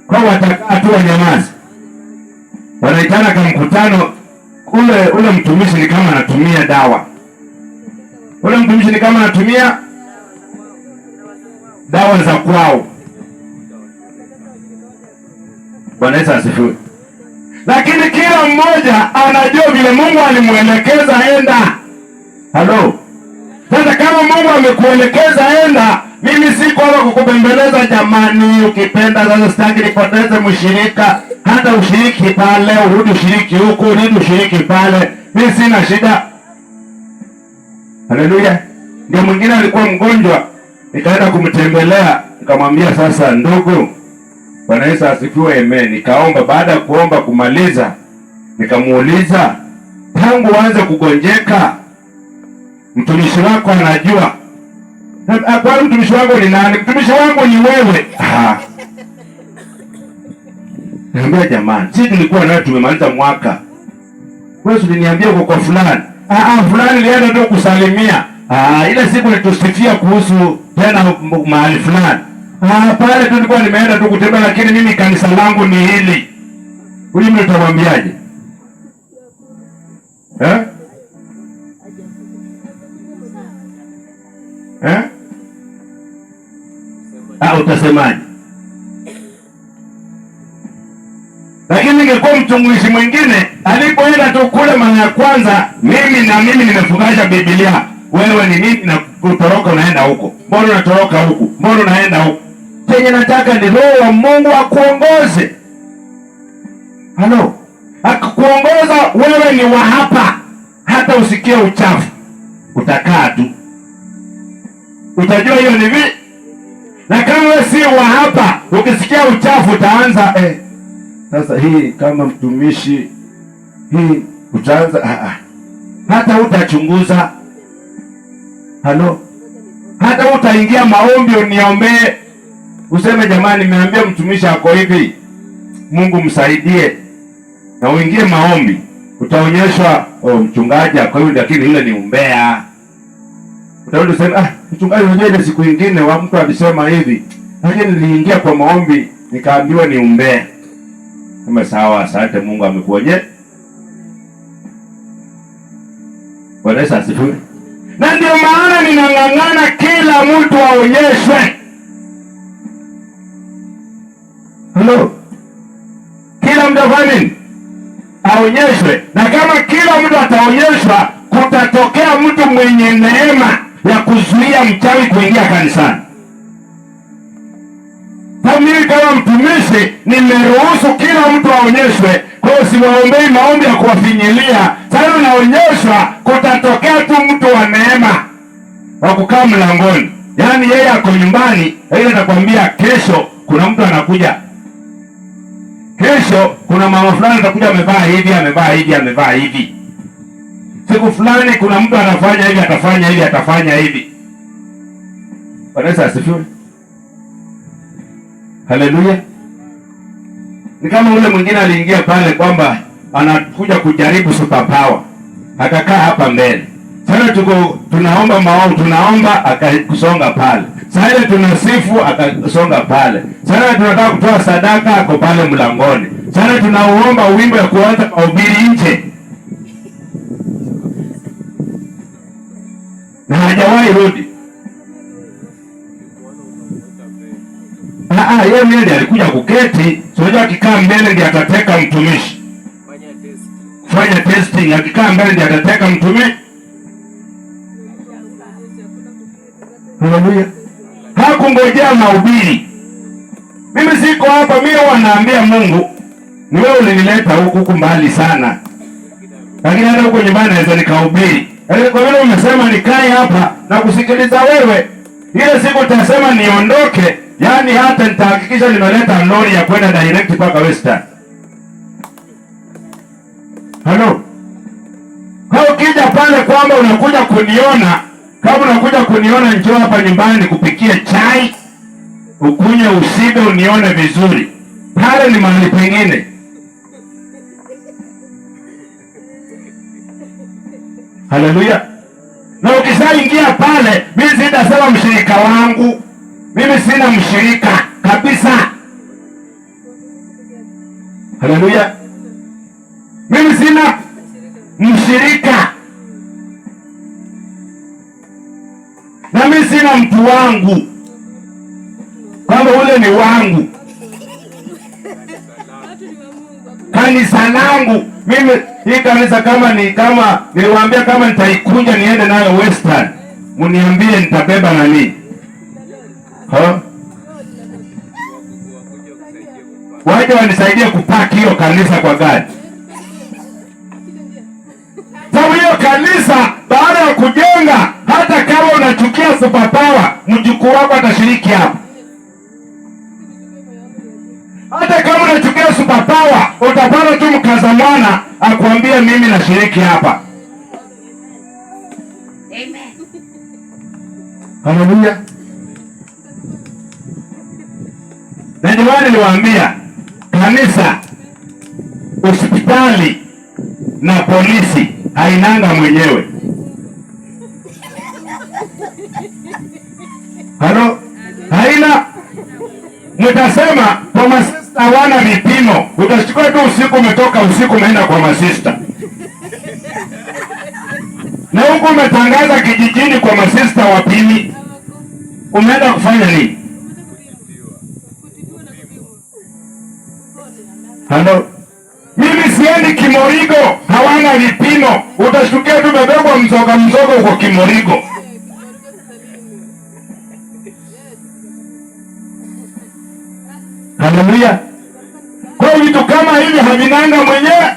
Kwa watakaa tu wanyamaze. Wanaitana kwa mkutano, ule mtumishi ni kama anatumia dawa. Ule mtumishi ni kama anatumia dawa za kwao. Bwana Yesu asifiwe. Lakini kila mmoja anajua vile Mungu alimuelekeza enda. Halo. Sasa kama Mungu amekuelekeza enda, mimi si kwamba kukubembeleza jamani, ukipenda sasa sitaki nipoteze mshirika, hata ushiriki pale, urudi ushiriki huku, urudi ushiriki pale, mimi sina shida. Haleluya. Ndio mwingine alikuwa mgonjwa, nikaenda kumtembelea, nikamwambia sasa ndugu, Bwana Yesu asifiwe, amen. Nikaomba, baada ya kuomba kumaliza, nikamuuliza, tangu uanze kugonjeka mtumishi wako anajua? Kwani mtumishi wangu ni nani? Mtumishi wangu ni wewe. Niambia jamani, sisi tulikuwa nawe tumemaliza mwaka. Wewe uliniambia uko kwa fulani. Fulani nilienda tu kusalimia. Ile siku nilitusifia kuhusu tena mahali fulani. Pale tu nilikuwa nimeenda tu kutembea, lakini mimi kanisa langu ni hili. Huyu mtu utamwambiaje? Eh? Eh? Utasemaje? Lakini ningekuwa mchunguzi mwingine, alipoenda tu kule mara ya kwanza, mimi na mimi nimefungasha Biblia. Wewe ni nini na kutoroka unaenda huko? Mbona unatoroka huku? Mbona unaenda huku? Chenye nataka ni Roho wa Mungu akuongoze. Halo. Akuongoza wewe ni wa hapa. Hata usikie uchafu, utakaa tu. Utajua hiyo ni vipi. Na kama wewe si wa hapa, ukisikia uchafu utaanza sasa hii kama mtumishi hii utaanza hata utachunguza. Halo. Hata utaingia maombi uniombee. Useme jamani, nimeambia mtumishi ako hivi, Mungu msaidie. Na uingie maombi, utaonyeshwa mchungaji ako hivi, lakini yule ni umbea. Utarudi useme, mchungaji, unajua ile siku nyingine wa mtu alisema hivi, lakini niliingia kwa maombi nikaambiwa ni umbea. Kama sawa, asante Mungu amekuonyesha. Bwana Yesu asifiwe. Na ndio maana ninang'ang'ana kila mtu aonyeshwe. Hello. Kila mtu afanye nini? Aonyeshwe. Na kama kila mtu ataonyeshwa, kutatokea mtu mwenye neema ya kuzuia mchawi kuingia kanisani. Kwa mimi kama mtumishi nimeruhusu kila mtu aonyeshwe. Kwa hiyo siwaombei maombi ya kuwafinyilia. Sasa unaonyeshwa, kutatokea tu mtu wa neema wa kukaa mlangoni. Yaani yeye ako nyumbani, yeye atakwambia kesho kuna mtu anakuja. Kesho kuna mama fulani atakuja amevaa hivi, amevaa hivi, amevaa hivi. Siku fulani kuna mtu anafanya hivi, atafanya hivi, atafanya hivi. Bwana Yesu asifiwe. Haleluya. Ni kama ule mwingine aliingia pale kwamba anakuja kujaribu superpower. Akakaa hapa mbele. Sasa tuko tunaomba maombi, tunaomba akakusonga pale. Sasa ile tunasifu akasonga pale. Sasa tunataka kutoa sadaka ako pale mlangoni. Sasa tunauomba wimbo ya kuanza mahubiri nje. Na hajawahi rudi. Ukimwona unamweka mbele. Yeye mwenyewe ndiye alikuja kuketi. So unajua akikaa mbele ndiye atateka mtumishi. Fanya testing. Fanya testing, akikaa mbele ndiye atateka mtumishi. Haleluya. Hakungojea mahubiri. Mimi siko hapa, mimi huwa naambia Mungu, ni wewe ulinileta huku huku mbali sana. Lakini hata huko nyumbani naweza nikahubiri. Lakini kwa vile umesema nikae hapa na kusikiliza wewe, ile siku utasema niondoke, yani hata nitahakikisha nimeleta lori ya kwenda direct mpaka Western. Hello. Kwa ukija pale kwamba unakuja kuniona, kama unakuja kuniona njoo hapa nyumbani nikupikie chai, ukunywe ushibe unione vizuri. Pale ni mahali pengine. Haleluya. Na ukishaingia pale, mimi sitasema mshirika wangu. Mimi sina mshirika kabisa. Haleluya. Mimi sina mshirika. Na mimi sina mtu wangu. Kwamba ule ni wangu. Kanisa langu. Mimi hii kanisa kama ni kama niliwaambia kama nitaikunja niende nayo Western, mniambie nitabeba nani? Ha? Waje wanisaidie kupaki hiyo kanisa kwa gari. Sababu hiyo kanisa baada ya kujenga, hata kama unachukia superpower, mjukuu wako atashiriki hapo. Hata kama unachukia superpower, utapata tu mkaza mwana akwambie mimi nashiriki hapa. Amen. Haleluya. Na ndio maana niliwaambia kanisa, hospitali na polisi hainanga mwenyewe. Halo? Haina. Mtasema kwa masista hawana vipimo. Utachukua tu usiku, umetoka usiku umeenda kwa masista. Na huku umetangaza kijijini kwa masista wapimi. Umeenda kufanya nini? Halo? Mimi siendi Kimorigo, hawana vipimo. Utashtukia tu umebebwa mzoga mzoga huko Kimorigo. Haleluya. Kwa hiyo vitu kama hivi havinanga mwenyewe.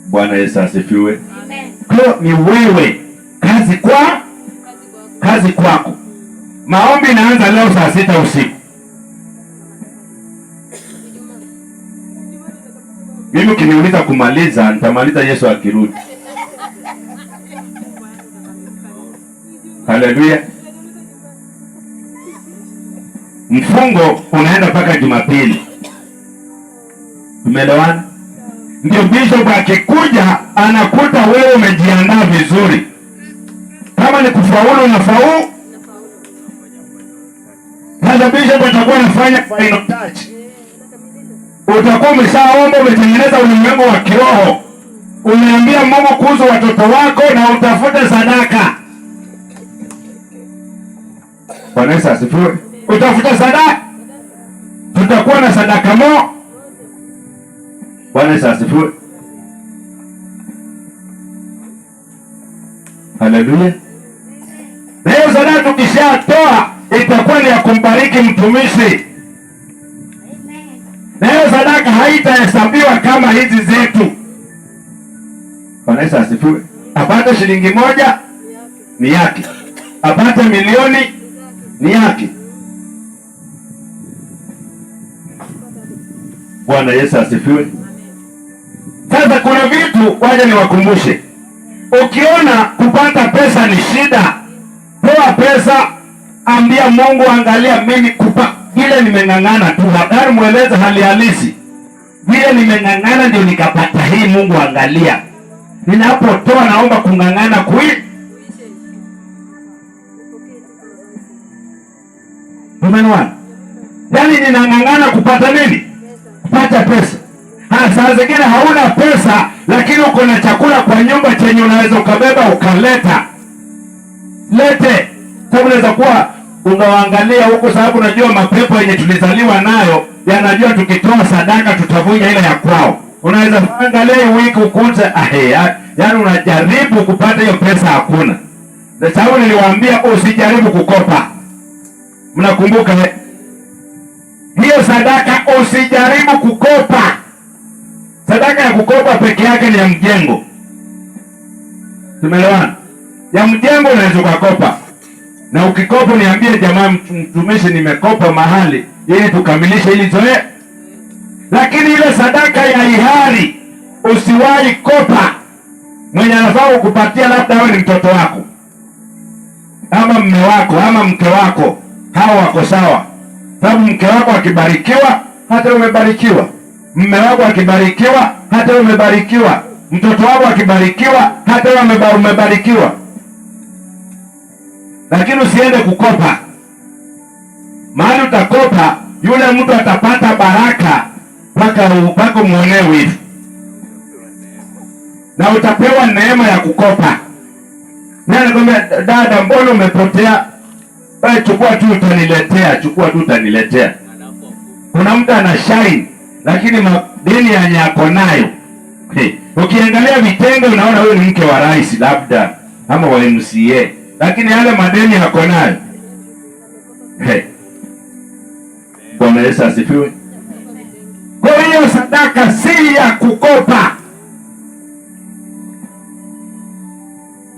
Bwana Yesu asifiwe. Amen. Kwa hiyo ni wewe, kazi kwa kazi kwako. Maombi inaanza leo saa 6 usiku. Mimi ukiniuliza kumaliza, nitamaliza Yesu akirudi. Haleluya. Mfungo unaenda mpaka Jumapili. Tumeelewana? Ndio bishop akikuja anakuta wewe umejiandaa vizuri. Kama ni kufaulu unafaulu. Sasa bishop atakuwa anafanya final touch. Utakuwa umeshaomba, umetengeneza ulimwengu wa kiroho. Umeambia Mungu kuhusu watoto wako na utafute sadaka. Bwana Yesu asifiwe. Utafuta sadaka. Tutakuwa na sadaka mo. Bwana Yesu asifiwe. Haleluya. Na hiyo sadaka tukishatoa itakuwa ni ya kumbariki mtumishi. Na hiyo sadaka haitahesabiwa kama hizi zetu. Bwana Yesu asifiwe. Apate shilingi 1, ni yake, apate milioni ni yake. Bwana Yesu asifiwe. Sasa kuna vitu waje niwakumbushe. Ukiona kupata pesa ni shida, toa pesa, ambia Mungu, angalia mimi kupa vile nimeng'ang'ana tu, habari mweleze hali halisi vile nimeng'ang'ana ndio nikapata hii. Mungu angalia, ninapotoa naomba kung'ang'ana kui Umeelewana? Yaani ninang'ang'ana kupata nini? Kupata pesa. Saa zingine hauna pesa, lakini uko na chakula kwa nyumba chenye unaweza ukabeba ukaleta. Lete. Sababu unaweza kuwa unawaangalia huko, sababu unajua mapepo yenye tulizaliwa nayo yanajua tukitoa sadaka tutavunja ile ya kwao. Unaweza angalia hii wiki ukute, yaani unajaribu kupata hiyo pesa hakuna. Na sababu niliwaambia usijaribu kukopa. Mnakumbuka hiyo sadaka, usijaribu kukopa. Sadaka ya kukopa peke yake ni ya mjengo. Tumeelewana? Ya mjengo unaweza ukakopa. Na ukikopa niambie, jamaa mtumishi, nimekopa mahali ili tukamilishe ili zoe. Lakini ile sadaka ya hiari usiwahi kopa. Mwenye anafaa kukupatia labda awe ni mtoto wako ama mume wako ama mke wako, hao wako sawa. Sababu mke wako akibarikiwa hata umebarikiwa, mume wako akibarikiwa hata umebarikiwa, mtoto wako akibarikiwa hata umebarikiwa. Lakini usiende kukopa. Mahali utakopa, yule mtu atapata baraka mpaka umuonee wivu, na utapewa neema ya kukopa. Nani anakuambia, dada, mbona umepotea? Wewe chukua tu utaniletea, chukua tu utaniletea. Kuna mtu ana shine lakini madeni yenye ako nayo. Hey, ukiangalia vitendo unaona huyu ni mke wa rais labda ama wa MCA, lakini yale madeni yako nayo. Hey. Bwana Yesu asifiwe. Kwa hiyo sadaka si ya kukopa.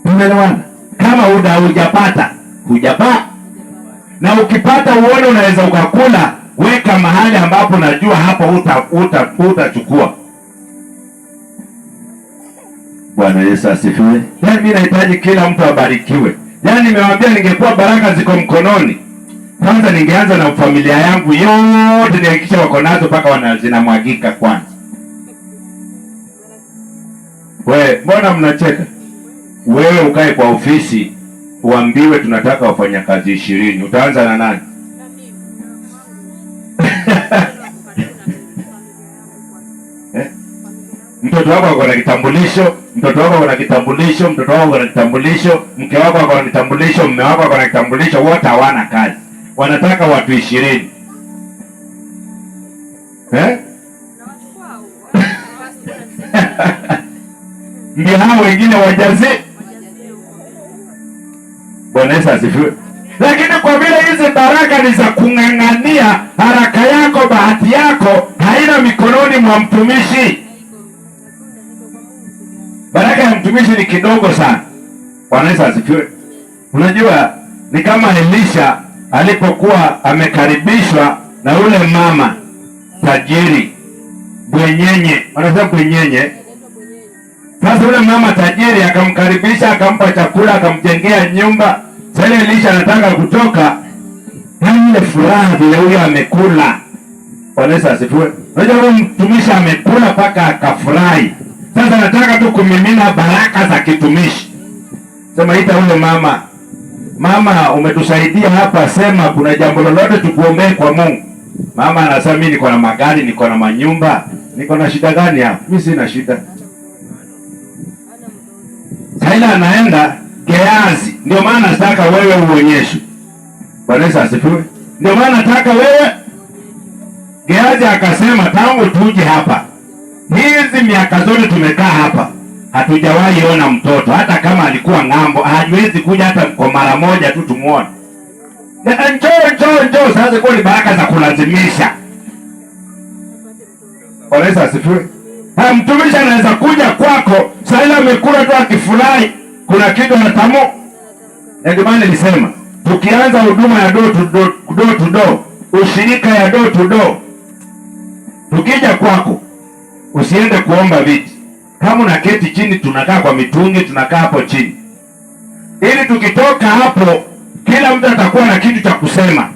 Tumeelewana? Kama hujapata, hujapata. Na ukipata uone unaweza ukakula, weka mahali ambapo najua hapo utachukua. Bwana Yesu asifiwe. Yaani mimi nahitaji kila mtu abarikiwe. Yaani nimewaambia ningekuwa baraka ziko mkononi, kwanza ningeanza na familia yangu yote nihakikishe wako nazo mpaka zinamwagika kwanza. We, mbona mnacheka? Wewe ukae kwa ofisi uambiwe tunataka wafanyakazi 20, utaanza na nani? Mtoto wako ako na kitambulisho, mtoto wako ako na kitambulisho, mtoto wako ako na kitambulisho, mke wako ako na kitambulisho, mume wako ako na kitambulisho, wote hawana kazi. Wanataka watu 20. Eh? Ndio hao wengine wajaze. Bwana Yesu asifiwe. Lakini kwa vile hizi baraka ni za kung'ang'ania, haraka yako, bahati yako haina mikononi mwa mtumishi. Baraka ya mtumishi ni kidogo sana. Bwana Yesu asifiwe. Unajua ni kama Elisha alipokuwa amekaribishwa na yule mama tajiri bwenyenye, wanasema bwenyenye. Sasa yule mama tajiri akamkaribisha, akampa chakula, akamjengea nyumba. Sasa Elisha anataka kutoka, yaani ile furaha vile huyo amekula. Bwana Yesu asifiwe. Unajua huyo mtumishi amekula mpaka akafurahi. Sasa anataka tu kumimina baraka za kitumishi. Sema ita huyo mama, mama umetusaidia hapa, sema kuna jambo lolote tukuombee kwa Mungu. Mama anasema mimi niko na magari, niko na manyumba, niko na shida gani hapa? Mimi sina shida. Sasa anaenda Geazi. Ndio maana nataka wewe uonyeshwe. Bwana Yesu asifiwe. Ndio maana nataka wewe. Geazi akasema tangu tuje hapa, hizi miaka zote tumekaa hapa, hatujawahi ona mtoto, hata kama alikuwa ng'ambo, hawezi kuja hata kwa mara moja tu tumuone. Njoo njoo njoo, sasa kwa ni baraka za kulazimisha. Bwana Yesu asifiwe. Mtumishi anaweza kuja kwako, sasa amekula tu akifurahi, kuna kitu anatamu. Na ndio maana nilisema tukianza huduma ya door to door, door to door, ushirika ya door to door, tukija kwako usiende kuomba viti. Kama unaketi chini, tunakaa kwa mitungi, tunakaa hapo chini, ili tukitoka hapo kila mtu atakuwa na kitu cha kusema.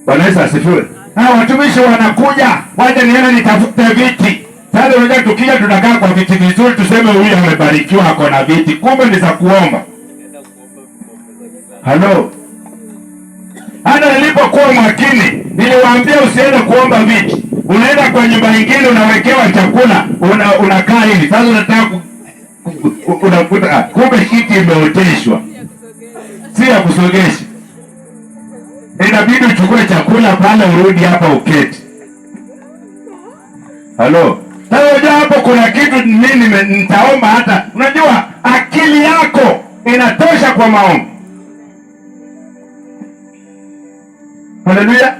Bwana Yesu asifiwe. Hawa watumishi wanakuja, wacha niende nitafute viti. Sasa unajua tukija tunakaa kwa viti vizuri, tuseme huyu amebarikiwa ako na viti, kumbe ni za kuomba. Nenda kuomba vikombe za kila. Halo. Hata nilipokuwa makini, niliwaambia usiende kuomba viti. Unaenda kwa nyumba nyingine unawekewa chakula, unakaa hivi. Sasa unataka unakuta kumbe kiti imeoteshwa. Si ya kusogesha. Inabidi uchukue chakula pale urudi hapa uketi. Halo. Sasa unajua hapo kuna kitu mimi nitaomba hata. Unajua akili yako inatosha kwa maombi. Haleluya.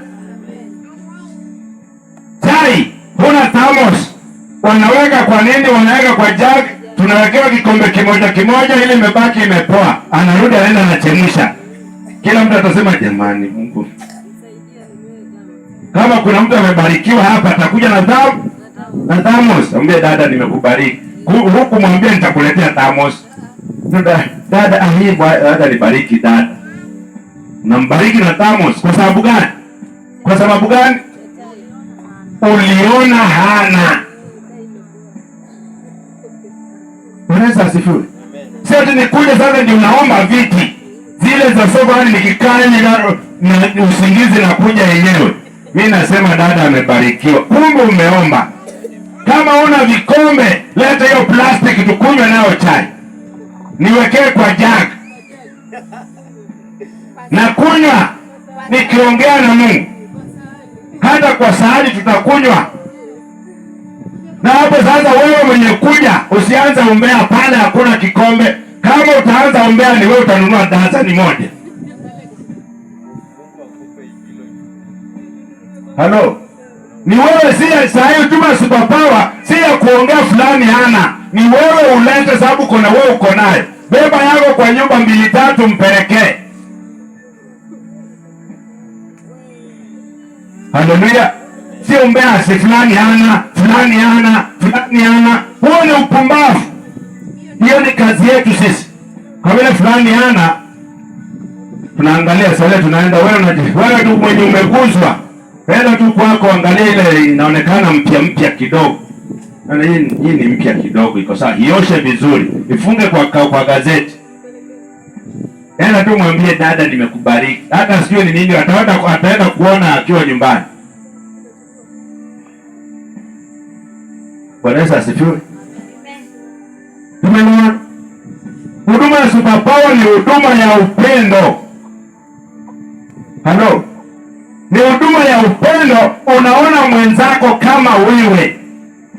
Chai huna thermos. Wanaweka kwa nini? Wanaweka kwa jug. Tunawekewa kikombe kimoja kimoja, ili imebaki imepoa. Anarudi anaenda anachemsha. Kila mtu atasema jamani, Mungu. Kama kuna mtu amebarikiwa hapa atakuja na na thermos. Mwambie dada nimekubariki. Huku mwambie nitakuletea thermos. Dada, dada, hii dada nibariki dada. Nambariki na thermos kwa sababu gani? Kwa sababu gani? Uliona hana. Bwana Yesu asifiwe. Sio ati nikuje sasa ndio naomba viti. Zile za sofa, yani nikikaa hivi na usingizi na kuja yenyewe. Mimi nasema dada amebarikiwa. Kumbe umeomba. Kama una vikombe, leta hiyo plastic tukunywe nayo chai. Niwekee kwa jug. Na kunywa nikiongea na Mungu. Hata kwa sahani tutakunywa. Na hapo sasa wewe mwenye kuja usianze umbea pale, hakuna kikombe. Kama utaanza umbea ni wewe utanunua dazani moja. Mungu akupe kilo. Halo. Ni wewe, si ya saa hiyo tuma superpower, si ya kuongea fulani hana. Ni wewe ulete, sababu kuna wewe uko nayo. Beba yako kwa nyumba mbili tatu mpelekee. Haleluya. Sio umbea si fulani hana, fulani hana, fulani hana. Huo ni upumbavu. Hiyo ni kazi yetu sisi. Kwa vile fulani hana, tunaangalia sasa tunaenda wewe wewe tu mwenye umeguzwa. Enda tu kwako angalia ile inaonekana mpya mpya kidogo. Naona hii ni mpya kidogo iko sawa. Ioshe vizuri, ifunge kwa gazeti. Enda tu mwambie dada nimekubariki. Hata sijui ni nini ataenda kuona akiwa nyumbani. Bwana Yesu asifiwe. Tumeona huduma ya superpower ni huduma ya upendo. Halo. Ni huduma ya upendo, unaona mwenzako kama wewe.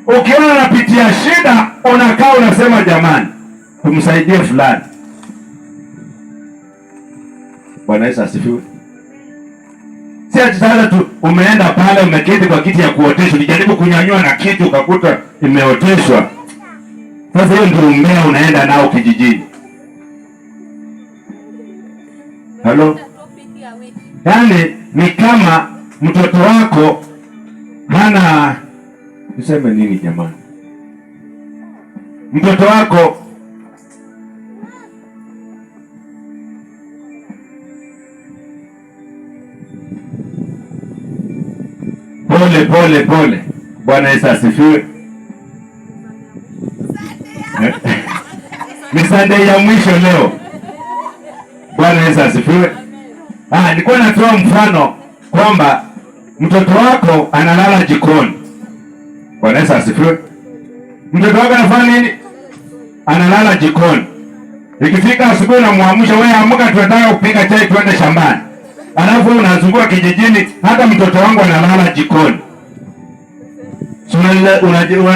Ukiona anapitia shida, unakaa unasema jamani, tumsaidie fulani. Bwana Yesu asifiwe. Si ati sasa tu umeenda pale umeketi kwa kiti ya kuoteshwa, ulijaribu kunyanyua na kiti ukakuta imeoteshwa. Sasa hiyo ndio umbea unaenda nao kijijini. Halo? Yaani ni kama mtoto wako hana, niseme nini jamani? Mtoto wako pole pole pole. Bwana Yesu asifiwe. Ni Sunday ya mwisho leo. Bwana Yesu asifiwe. Nilikuwa natoa mfano kwamba mtoto wako analala jikoni. Bwana Yesu asifiwe. Mtoto wako anafanya nini? Analala jikoni. Ikifika asubuhi unamuamsha, wewe amka, tunataka kupika chai tuende shambani. Alafu wewe unazunguka kijijini, hata mtoto wangu analala jikoni. Si unasemaje? Unajivua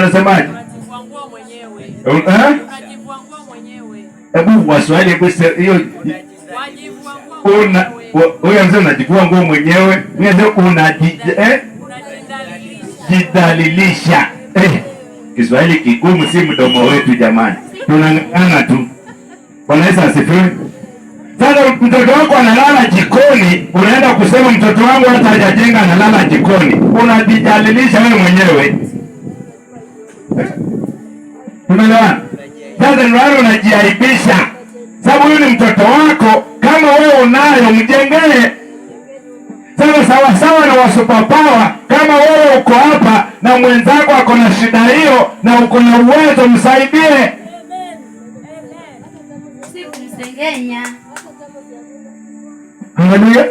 mwenyewe. Eh? Unajivua mwenyewe. Hebu Waswahili, hebu hiyo Wajivua una mwenyewe. huyo mzee unajivua nguo mwenyewe. Mimi ndio Unajidhalilisha. Jidhalilisha. Kiswahili kigumu, si mdomo wetu jamani. Tunang'ang'ana tu. Bwana Yesu asifiwe. Sasa mtoto wako analala jikoni, unaenda kusema mtoto wangu hata hajajenga analala jikoni. Unajijalilisha wewe mwenyewe. Umeelewana? Sasa ndio unajiaibisha, sababu huyu ni mtoto wako. Kama wewe unayo, mjengee. Sasa sawa sawa na wa superpower, kama wewe uko hapa na mwenzako ako na shida hiyo na uko na uwezo, msaidie. Si kumsengenya. Haleluya!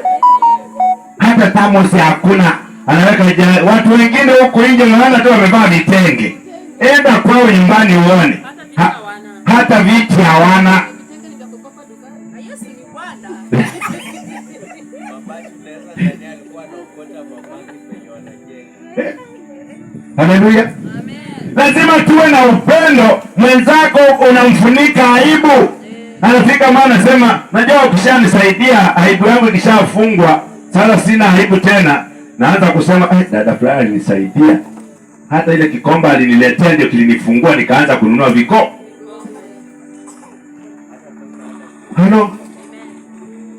Hata thermos hakuna, anaweka watu wengine huko nje unaona tu wamevaa vitenge. Enda kwao nyumbani uone, hata viti hawana. Yesu ni Bwana. Mabati unaweza dhania alikuwa anaokota mabati penye wanajenga. Haleluya! Amen. Lazima tuwe na upendo. Mwenzako unamfunika aibu, anafika maana anasema, najua ukishanisaidia aibu yangu ikishafungwa sasa sina aibu tena. Naanza kusema dada fulani alinisaidia, hata ile kikombe aliniletea ndio kilinifungua, nikaanza kununua viko. Halo,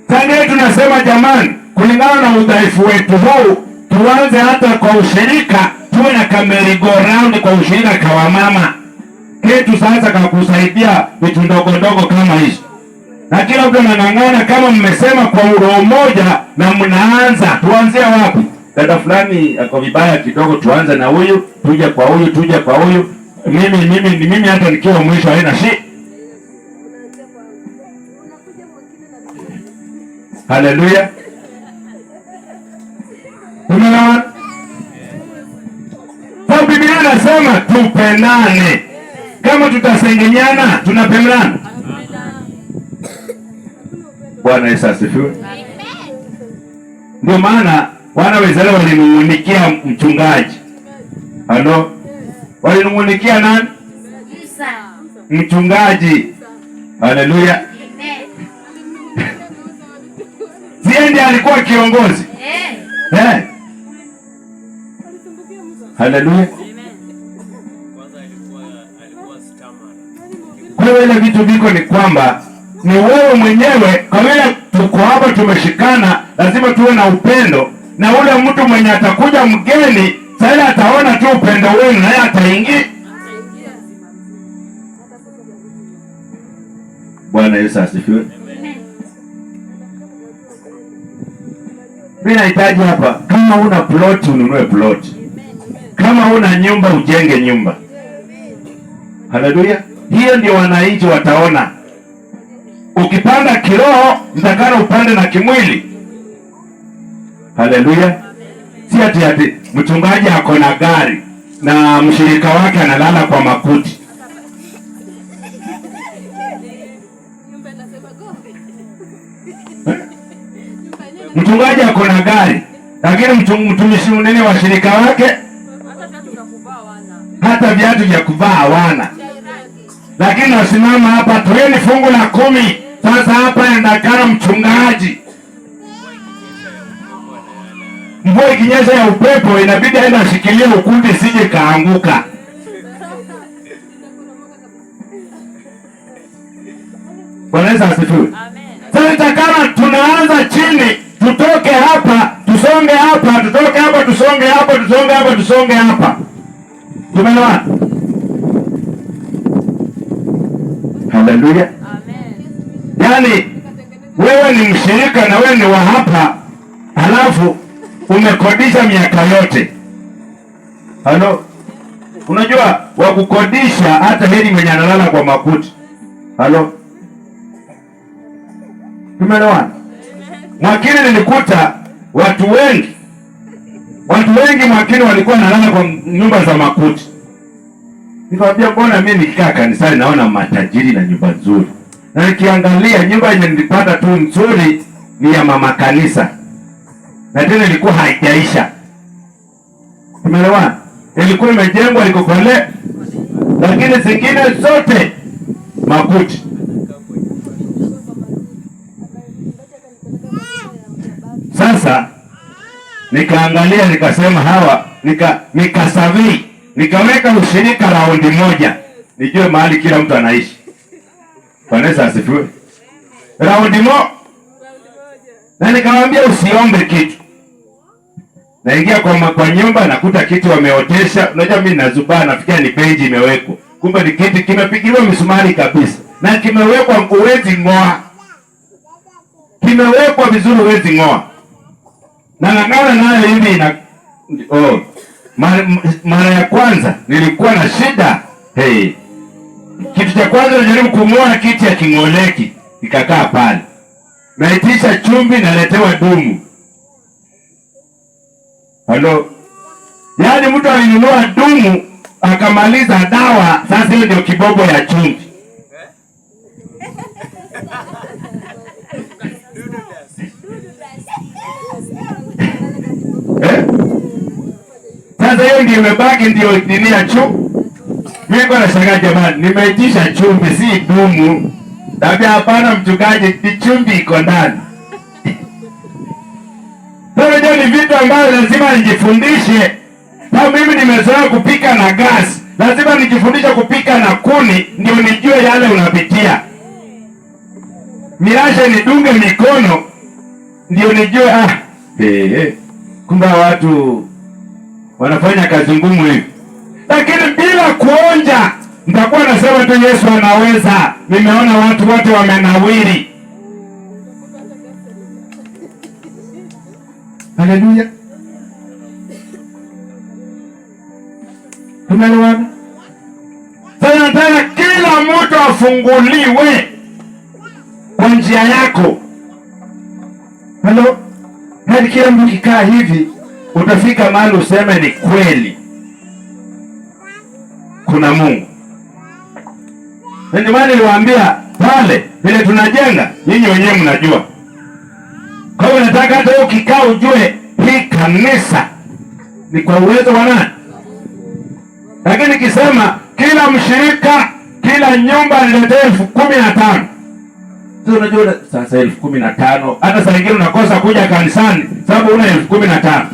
sasa tunasema jamani, kulingana na udhaifu wetu huu, tuanze hata kwa ushirika, tuwe na ka merry go round kwa ushirika kwa wamama ketu, sasa kakusaidia vitu ndogo ndogo kama hizi, na kila mtu anang'ang'ana kama mmesema kwa roho moja na mnaanza. Tuanzie wapi? Dada fulani ako vibaya kidogo, tuanze na huyu, tuje kwa huyu, tuje kwa huyu. Mimi hata nikiwa mwisho haina shi. Haleluya. Umeona? Kwa Biblia inasema tupendane. Kama tutasengenyana, tunapendana. Bwana Yesu asifiwe. Ndio maana wana wa Israeli walinung'unikia mchungaji. Halo? Walinung'unikia nani? Musa. Mchungaji. Haleluya. Amen. Ndiye alikuwa kiongozi. Eh. Eh. Haleluya. Kwanza alikuwa stammerer. Kwa hiyo ile vitu viko ni kwamba ni wewe mwenyewe, kwa vile tuko hapa tumeshikana, lazima tuwe na upendo, na ule mtu mwenye atakuja mgeni sasa ataona tu upendo wenu naye ataingia. Bwana Yesu asifiwe. Amen. Mimi nahitaji hapa, kama una plot ununue plot, kama una nyumba ujenge nyumba. Haleluya! Hiyo ndio wananchi wataona. Ukipanda kiroho, mtakana upande na kimwili. Haleluya! Si ati ati mchungaji ako na gari na mshirika wake analala kwa makuti. Nyumba inasema go. Mchungaji ako na gari lakini mtumishi mnene wa shirika wake Hata viatu vya kuvaa hawana. hata viatu vya kuvaa hawana. Lakini nasimama hapa, toeni fungu la 10. Sasa hapa inatakana mchungaji, mvua ikinyesha ya upepo inabidi aende ashikilie ukuta isije kaanguka. Bwana Yesu asifiwe. Amen. Sasa kama tunaanza chini, tutoke hapa, tusonge hapa, tutoke hapa, tusonge hapa, tusonge hapa, tusonge hapa. Tumeelewana? Haleluya. Amen. Yaani wewe ni mshirika na wewe ni wa hapa, halafu umekodisha miaka yote. Halo? Unajua wa kukodisha hata heri mwenye analala kwa makuti. Halo? Tumeelewana? Mwakini nilikuta watu wengi. Watu wengi Mwakini walikuwa wanalala kwa nyumba za makuti. Nikamwambia mbona mimi nikikaa kanisani naona matajiri na nyumba nzuri. Na nikiangalia nyumba yenye nilipata tu nzuri ni ya mama kanisa. Na tena ilikuwa haijaisha. Tumeelewana? Ilikuwa imejengwa iko kole, lakini zingine zote makuti. Sasa nikaangalia nikasema hawa, nikasurvey, nikaweka ushirika raundi moja, nijue mahali kila mtu anaishi. Bwana Yesu asifiwe. Raundi Na nikamwambia usiombe kitu. Naingia kwa nyumba nakuta kiti wameotesha. Unajua mimi nazubaa nafikia ni benchi imewekwa. Kumbe ni kiti kimepigiliwa misumari kabisa. Na kimewekwa huwezi ng'oa. Kimewekwa vizuri huwezi ng'oa. Na ng'ang'ana nayo hivi ina oh. Mara ya kwanza nilikuwa na shida. Hey. Kitu cha kwanza nilijaribu kung'oa kiti ya king'oleki, nikakaa pale. Naitisha chumvi naletewa dumu. Halo. Yaani mtu alinunua dumu akamaliza dawa, sasa hiyo ndio kibobo ya chumvi. Eh? Sasa hiyo ndio imebaki ndio nini ya chumvi. Mimi niko nashangaa jamani, nimeitisha chumvi si dumu. Tabia hapana mchungaji, ni chumvi iko ndani. Sasa ni vitu ambavyo lazima nijifundishe. Kama mimi nimezoea kupika na gas, lazima nijifundishe kupika na kuni ndio nijue yale unapitia. Mirashe nidunge mikono ndio nijue kumbe watu wanafanya kazi ngumu hivi. Lakini bila kuonja nitakuwa nasema tu Yesu anaweza. Nimeona watu wote wamenawiri. Haleluya. Tumeelewana? Sasa nataka kila mtu afunguliwe kwa njia yako. Halo? Hadi kila mtu kikaa hivi utafika mahali useme ni kweli kuna Mungu. Ndio maana niliwaambia pale vile tunajenga, nyinyi wenyewe mnajua. Kwa hiyo nataka hata ukikaa ujue hii kanisa ni kwa uwezo wa nani. Lakini nikisema kila mshirika, kila nyumba niletee 15,000. Sasa unajua sasa 15,000 hata saa nyingine unakosa kuja kanisani sababu una 15,000.